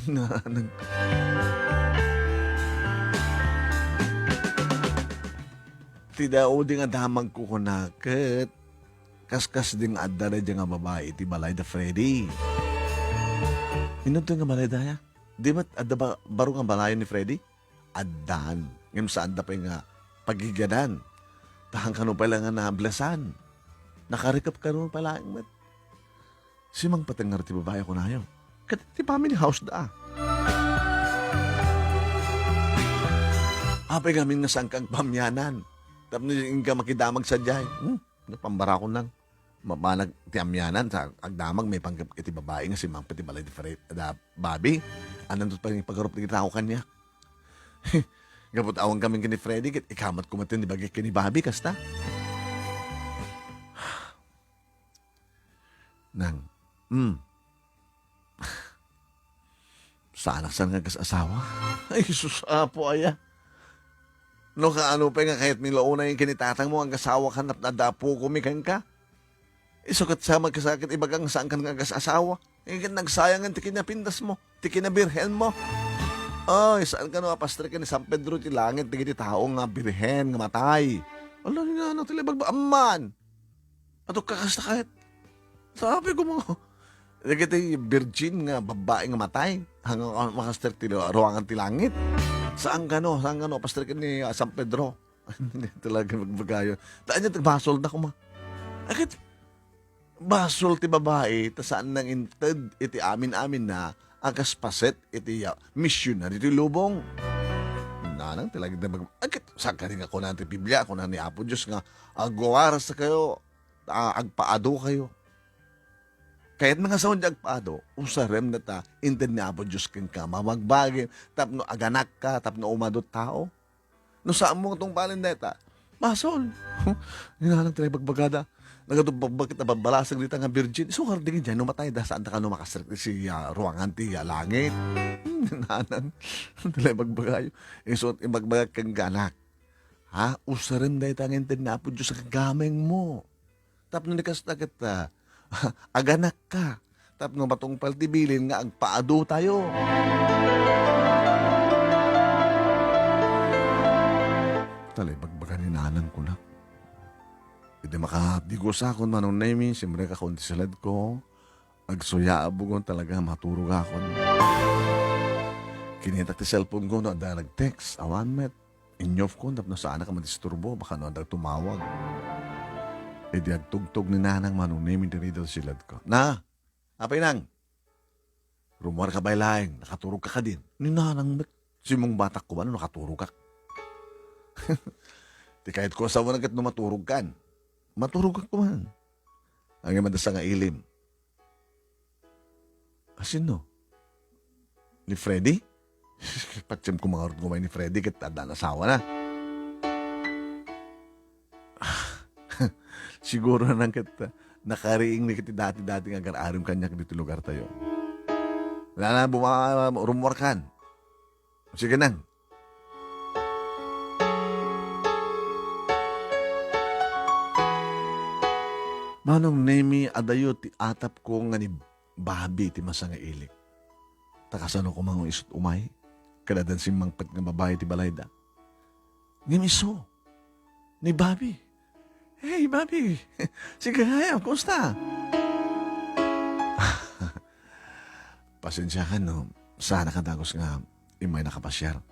Nag-, ti daudi nga damagko kuna ket kaskasdi nga adda daydiay nga babai iti balay da Freddy. Inunto nga balay daya? Di met adda ba-, baro nga balayen ni Freddy? Addan. Ngem saanda pay nga pagigiadan. Ta haan kano pay la nga nablesan. Nakarikep kano pay laeng met. Simangpet ngarud ti babai a kunayo. Ket ti family house da. Apay ngamin nga saanka agpaamianan? Tapno inka makidamag sadiay. Hmm? Napambarakon lang. Mabanag ti amianan, sa agdamag maipanggep iti babai nga simmangpet ti balay ti Fre-, da Bobby. Ananto pay nga ipagarup ti tao kaniak. Gapu ta awan kami ken ni Freddy, ket ikamat ko met ti ibagik ken ni Bobby, kasta. Nang, hmm. Saanak sa nga agas-asawa? Ay, sus, Apo, aya. No kaano pay nga kayatmi la unay ken ni tatangmo nga agasawak, hanap na adda apokomi kenka? Isu ket sa makasakit ibagam nga saankan nga agas-asawa. Ket nagsayangen ti kinapindasmo, ti kinabirhenmo. Ay, saan kano a pastor ken ni San Pedro ti langit dagiti tao nga birhen nga matay. Ala, ni nanang ti lebalba, amman. Ato kakasta ket. Sabi ko mo, dagiti virgin nga babbai nga matay, hanggang makasakit ti ruangan ti langit. Saan kano, saan kano, pastor ken ni, ah, San Pedro. Talaga magbagayo. Daan niya, basol na kuma. Agad, basol ti babai, ta saan nang inted iti amin-amin na, agaspaset iti, ah, missionary ti lubong. Nanang talaga na mag-, agad, saan ka rin nga kunan ti Biblia, kunan ni Apo Diyos nga, "Agwaras kayo, ah, agpaado kayo." Kayat nga sao di agpaado, usarem na ta, inted ni Apo Diyos kenka, mamagbagi, tapno aganakka, tapno umado tao. No saan mo nga tungpalen dayta, basol. Ni nanang ti naibagbagada. Nagatumbagbaket a babbalasag dita nga virgin. Isu kardingin diay no matayda, saan ta kano makasarek ti si, ah, ruangan ti, ah, langit. Ni nanang ti naibagbagayo. Isu ti ibagbagak kenka, anak. Ha? Usarem dayta nga inted ni Apo Diyos a gagamengmo. Tapno ni kasta ket, ah, aganakka. Tapno matungpal ti bilin nga agpaado tayo. Talay bagbaga ni nanang kunak. Idi makadigosa kon Manong Nemi, simrek akon ti siledko. Agsuya a bugon talaga maturog akon. Kinitak ti cellphone ko no adda nag-text. Awan met. Inyofkon tapno saanak a madisturbo, baka no adda tumawag. Idi agtugtog ni nanang Manong Nemi diri ditoy siledko. Na, apay nang? Rummuarka bay laeng, nakaturogka kadin. Ni nanang met, simmungbatak koma no nakaturogak. Ti kayatko a sawen ket no maturogkan. Maturogak koma. Ngem adda sangailim. Asino? Ni Freddy? Patiem ko mangarud nga umay ni Freddy ket adda asawana. Siguro nang ket, ah, nakariing ni ket dati-dati nga agar-arim kaniak ditoy lugartayo. Wala na, buma-, rummuarkan. Sige nang. Manong Nemi, adayo ti atapko nga ni Bobby ti masangailik. Ta kasano koma nga isut' umay? Ket addan simmangpet nga babai ti balayda. Ngem isu, ni Bobby. Hey, Bobby! Sige, gayam, kumusta? Pasensiakan no, saanak a dagus nga immay nakapasiar.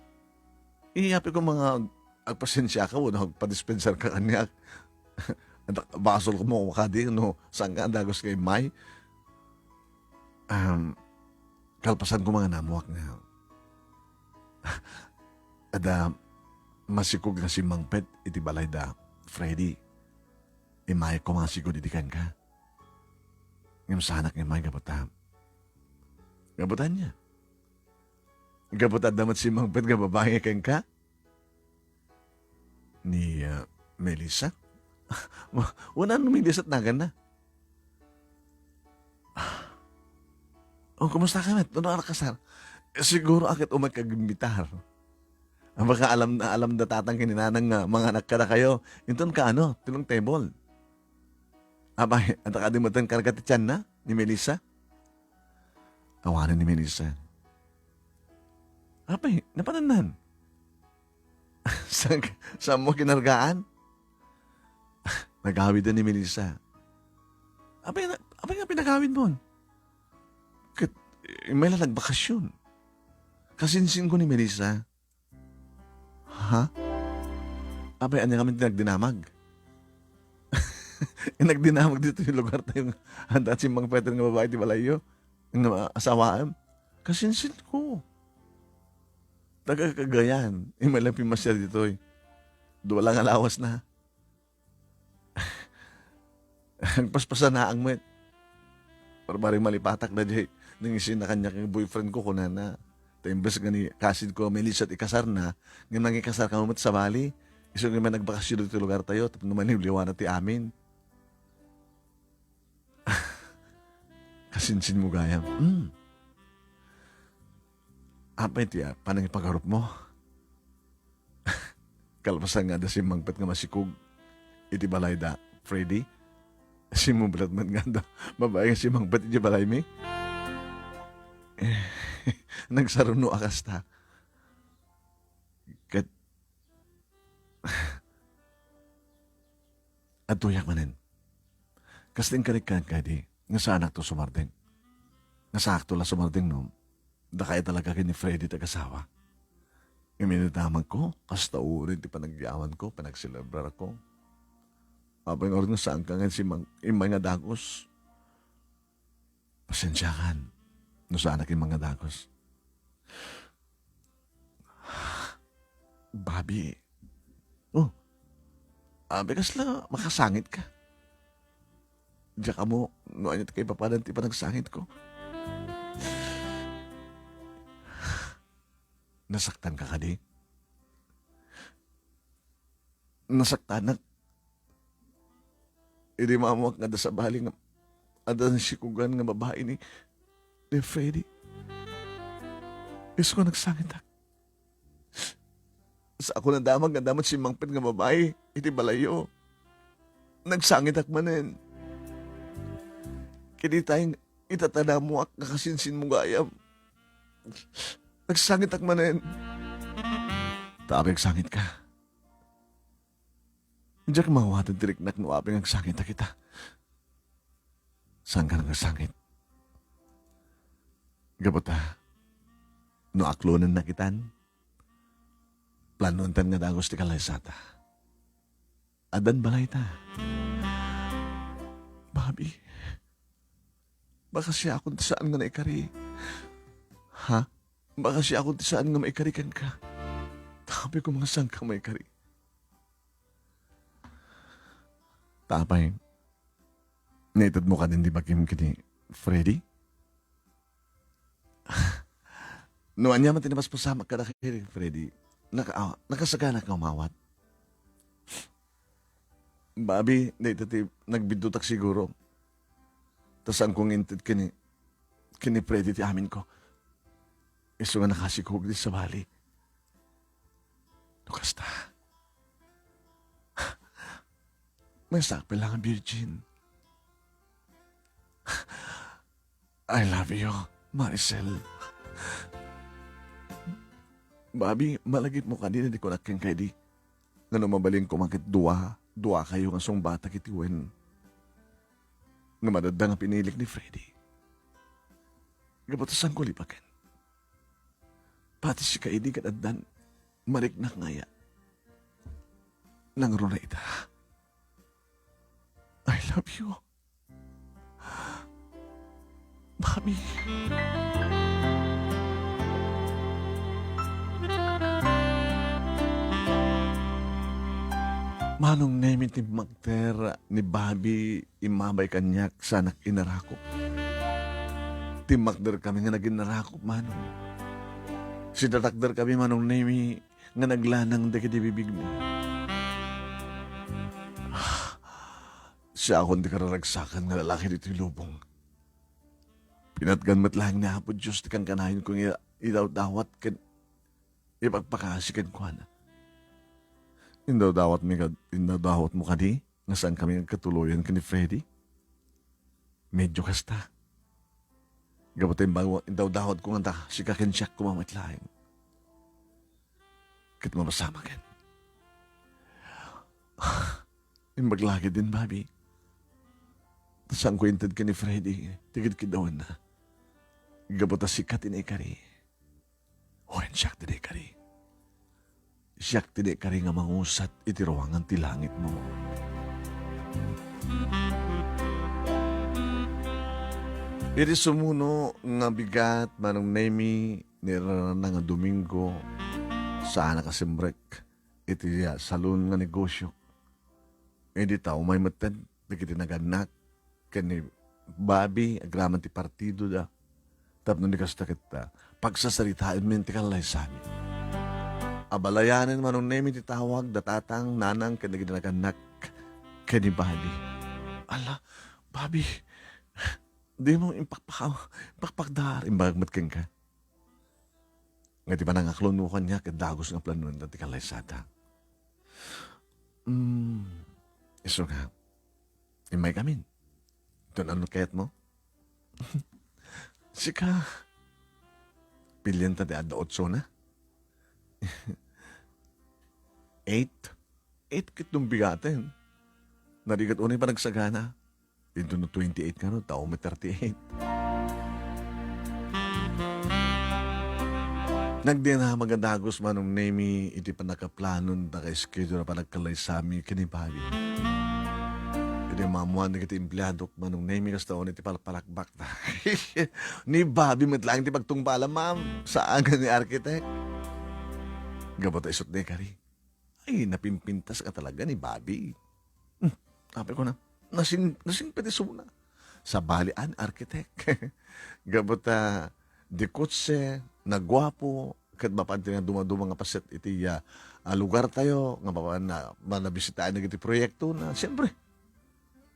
Apay koma nga ag-, agpasensiaka wenno agpadispensarka kaniak. Anta, basol koma kadi no saanka a dagus nga immay. Um, kalpasan koma nga naammoak nga adda masikog nga simmangpet iti balayda Freddy. Immayek koma nga sigud idi kenka. Ngem saanak nga immay gapu ta, gapu ta ania? Gapu ta adda met simmangpet nga babai nga kenka? Ni, ah, Melissa? Wa-, wala no Melissa ti naganna. Oh, kumusta ka met? Nano a nakasar? Siguro a ket umayka agimbitar. Ah, baka alam na alam da tatang ken ni nanang nga manganak kadakayo. Inton kaano, ti long table. Apay, anta kadi met ti karga ti tianna ni Melissa? Awanen ni Melissa. Apay, napanannan? Sa-, saanmo kinargaan? Nagawid ni Melissa. Apay, na-, apay nga pinagawidmon? Ket, immay la nagbakasyon. Kasinsinko ni Melissa. Ha? Apay, ania ngamin ti nagdinamag? Nagdinamag ditoy lugartayo nga adda simmangpet nga babai ti balayyo nga asawaem? Kasinsinko. Taga Cagayan, immay la pimmasiar ditoy. Dua la nga lawasna. Agpaspasanaak met. Parbareng malipatak daydiay nangisinna kaniak nga boyfriendko, kunana. Ta imbes nga ni kasinko, Melissa, ti ikasarna, ngem nangikasarka met sabali. Isu nga immay nagbakasyon ditoy lugartayo, tapno maliwliwana ti amin. Kasinsinmo gayam. Hmm. Apay ti, ah, panangipagarupmo? Kalpasan nga adda simmangpet nga masikog iti balayda Freddy, Simmublat met nga adda babai nga simmangpet idiay balaymi. Eh, nagsaruno a kasta. Ket adtoyak manen. Kasta inkarik kenka idi nga saanakto sumardeng. Nga saakto la sumardeng no dakay talaga ken ni Freddy ti agasawa. Ngem idi damagko, kasta uray ti panagyamanko, panagselebrarko. Apay ngarud nga saanka nga simmang-, immay nga dagus? Pasensiakan no saanak immay nga dagus. Bobby. Oh. Abi, kasla makasangitka? Diak ammo no ania ti kaipapanan ti panagsangitko. Nasaktanka kadi? Nasaktanak. Idi maammoak nga adda sabali nga adda nasikogan nga babai ni, ni Freddy. Isu nga nagsangitak. Saanko nadamag nga adda met simmangpet nga babai iti balayyo. Nagsangitak manen. Ket itay, itatanammoak nga kasinsinmo gayam. Nagsangitak manen. Ta apay agsangitka? Diak maawaten ti riknak no apay nga agsangitak ita. Saanka nga agsangit? Gapu ta, no aklonennak itan, planoentan nga dagus ti kallaysata. Addan balayta. Bobby, baka siakon ti saan nga naikari. Ha? Baka siakon ti saan nga maikari kenka. Ta apay koma nga saanka maikari? Ta apay, naitedmo kadin ti bagim ken ni Freddy? No ania man ti napaspasamak kadakayo, Freddy, naka-, ah, nakasaganak nga umawat. Bobby, dayta ti nagbiddutak siguro. Ta saanko nga inted ken ni, ken ni Freddy ti aminko. Isu nga nakasikog ti sabali. No kasta, maysaak pay la nga virgin. I love you, Maricel. Bobby, malagipmo kadi no di kunak kenka idi nga no mabalin koma ket dua, duakayo nga sungbatak iti wen nga madadda nga pinilik ni Freddy. Gapu ta saanko lipaken. Pati sika idi ket addan mariknak nga aya. Nangruna ita. I love you. Bobby. Manong Nemi, timmakder ni Bobby immabay kaniak, saanak inarakop. Timmakderkami nga naginarakop, Manong. Sidatakderkami, Manong Nemi, nga naglanang dagiti bibigmi. Siakon ti kararagsakan nga lalaki ditoy lubong. Pinatgan met laeng ni Apo Dios ti kankanayonko nga idawdawat ken ipakpakasi kenkuana. Indawdawatmi kad-, indawdawatmo kadi nga saankami agkatuloyan ken ni Freddy? Medyo kasta. Gapu ta imbaga indawdawatko nga ta sika ken siak koma met laeng. Ket mapasamaken. Imbag la ketdin, Bobby. Ta saanko inted ken ni Freddy ti kidkiddawanna. Gapu ta sika ti naikari. Wen, siak ti naikari. Siak ti naikari nga mangusat iti ruangan ti langitmo. Iti sumuno nga bigat, Manong Nemi, ni rarana nga Domingo, saanak a simrek iti, ah, salon nga negosio. Idi ta umay metten dagiti nagannak ken ni Bobby agraman ti partidoda. Tapno ni kasta ket, ah, pagsasaritaenmi ti kallaysami. Abalayanen, Manong Nemi, ti tawag da tatang, nanang ken dagiti nagannak ken ni Bobby. Ala, Bobby, dimo impakpakaw, impakpakdar, imbagak met kenka. Nga ti panangaklonmo kaniak ket dagus nga planoen ti kallaysada. Mm, isu nga, immaykamin. Ton ano kayat mo? Sika. Pilian ta ti adda otso na. Eight? Eight ket dumbigaten. Narigat unay panagsagana. Inton no twenty-eight nga no, tao may thirty-eight. Nagdinamag a dagus Manong Nemi iti pannakaplanon ta ka-schedule a panagkalaysami ken ni Bobby. Idi maammoan dagiti empleadok Manong Nemi kasta unay ti palpalakbak ta. Ni Bobby met laeng ti pagtungpalam, ma'am. Saan nga ni architect. Gapu ta isut' ni kari. Ay, napimpintas ka talaga ni Bobby. Hmm, apay ko na, nasin-, nasingpet isuna. Sabali, an architect. Gapu ta, di kotse, naguapo, ket mapan ti nga dumaduma nga paset iti, ah, ah, lugar tayo, nga mapan na, manabisitaen dagiti proyekto na, siyempre,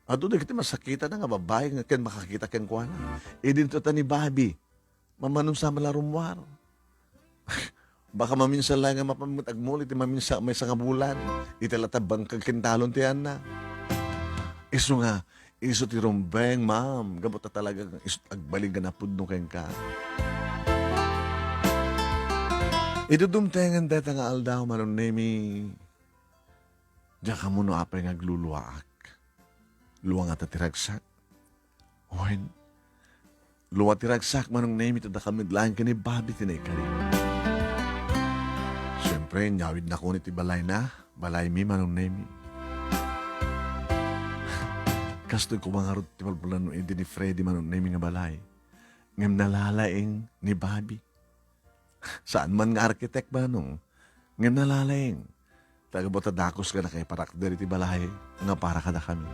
adu dagiti masakita na nga babae nga ken makakita kenkuana. Idinto ta ni Bobby, Mamanunsa man la rummuar. Baka maminsan laeng nga mapan met agmuli ti maminsa-, maysa nga bulan. Iti la ta bangkag ken talon ti anna. Isu nga, isu ti rumbeng, ma'am. Gapu ta talaga nga isu agbalin nga napudno kenka. Idi dumtengen dayta nga aldaw, Manong Nemi, diak ammo no apay nga agluluaak. Luangata ti ragsak. Wen, lua ti ragsak, Manong Nemi, ta dakami laeng ken ni Bobby ti naikari. Siempre, inyawidnakon iti balayna, balaymi, Manong Nemi. Kastoy koma ngarud ti palpulano idi ni Freddy, Manong Nemi, nga balay. Ngem nalalaing ni Bobby. Saan man nga architect, Manong, ngem nalalaing. Ta gapu ta dakus nga nakaiparakder iti balay nga para kadakami.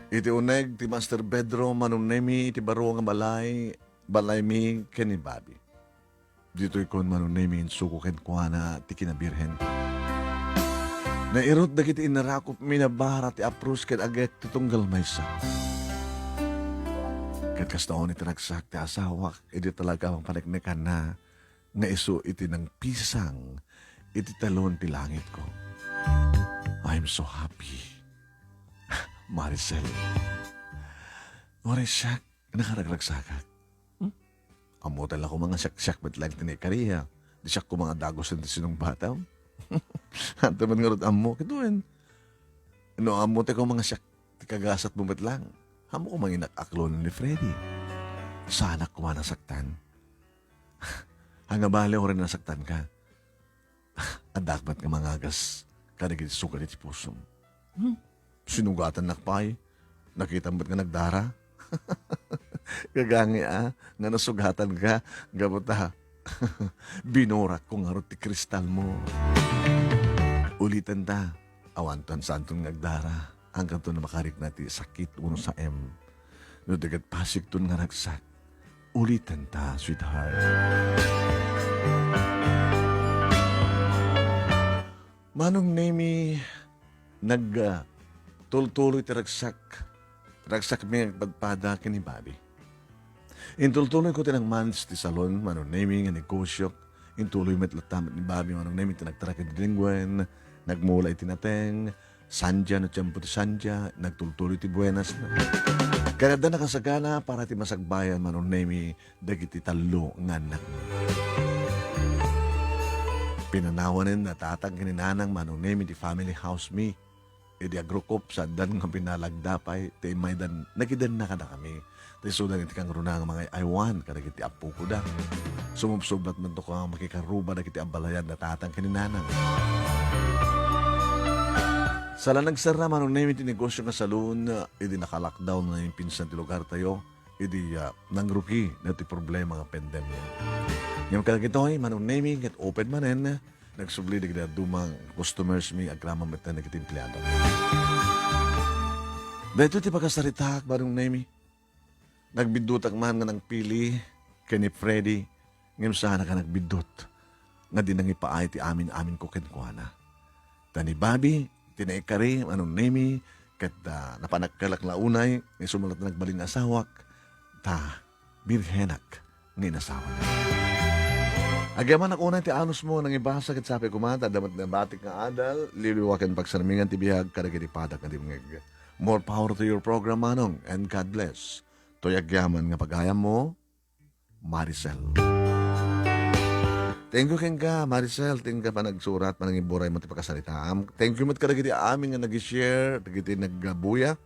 Iti uneg ti master bedroom, Manong Nemi, iti baro nga balay, balaymi ken ni Bobby. Ditoy kon Manong Nemi insuko kenkuana ti kinabirhen. Nairut dagiti innarakopmi, nabara ti apros ken agek ti tunggal maysa. Ket kasta unay ti ragsak ti asawak, idi talaga a paneknekanna nga isu iti nangpisang iti talon ti langitko. I'm so happy. Maricel. Uray siak, nakaragragsakak. Hmm? Ammo ta la koma nga siak-siak met laeng ti naikari. Di siak koma nga dagusen ti sinungbatam. Adda man ngarud ammo, ket wen. No ammo ta koma nga siak ti kagasatmo met laeng. Ammo koma nga inak-aklonen ni Freddy. Saanak koma nasaktan. Ania bale uray nasaktanka? Addak met nga mangagas kadagiti sukat iti pusom. Hmm? Sinugatannak pay. Nakitam met nga nagdara. Gagangi a nga nasugatanka, gapu ta binurakko ngarud ti kristalmo. Uliten ta, awanton saanton nga agdara. Angkanton a makarikna ti sakit wenno saem. No di ket pasigton nga ragsak, uliten ta, sweetheart. Manong Nemi, nag, ah, tultuloy ti ragsak. Ragsakmi nga agpadpada ken ni Bobby. Intultuloyko ti nangmanage ti salon, Manong Nemi, nga negosyok. Intuloy met latta met ni Bobby, Manong Nemi, ti nagtara ken didingwen, nagmula iti nateng, sandia no tiempo ti sandia, nagtultuloy ti buenas na. Ket adda nakasagana para ti masagbayan, Manong Nemi, dagiti tallo nga annakmi. Pinanawanen ni tatang ken ni nanang, Manong Nemi, ti family house mi. Idi agrukop, saan nga pinalagda pay ti immaydan, nagidanna kadakami. Ta isudan iti kangruna nga mangay-aywan kadagiti appokoda. Sumubsublat man to nga makikarruba dagiti abalayan ni tatang ken ni nanang. Saan a nagserra, Manong Nemi, ti negosyo nga salon, idi naka-lockdown nga impinsan ti lugartayo, idi, ah, nangrugi daytoy problema nga pandemia. Ngem kadagitoy, Manong Nemi, ket open manen, nagsubli dagiti dadduma nga customers mi agraman met dagiti empleado. Daytoy ti pakasaritaak, Manong Nemi. Nagbiddutak man nga nangpili ken ni Freddy, ngem saanak a nagbiddut nga di nangipaay ti amin-aminko kenkuana. Ta ni Bobby, ti naikari, Manong Nemi, ket, ah, napanakkelak la unay, nga isu met la nagbalin nga asawak, ta birhenak nga inasawana. Agyamanak unay ti anusmo, nangibasa ket sapay koma ta adda met nabatik nga adal, liwliwa ken pagsarmingan ti biag kadagiti padak nga dimngeg. More power to your program, Manong, and God bless. Toy agyaman nga pagayam mo, Maricel. Thank you kenka, Maricel. Thank you panagsurat, panangiburay mo ti pakasaritaam. Thank you met kadagiti amin nga nag-share, dagiti nagbuya.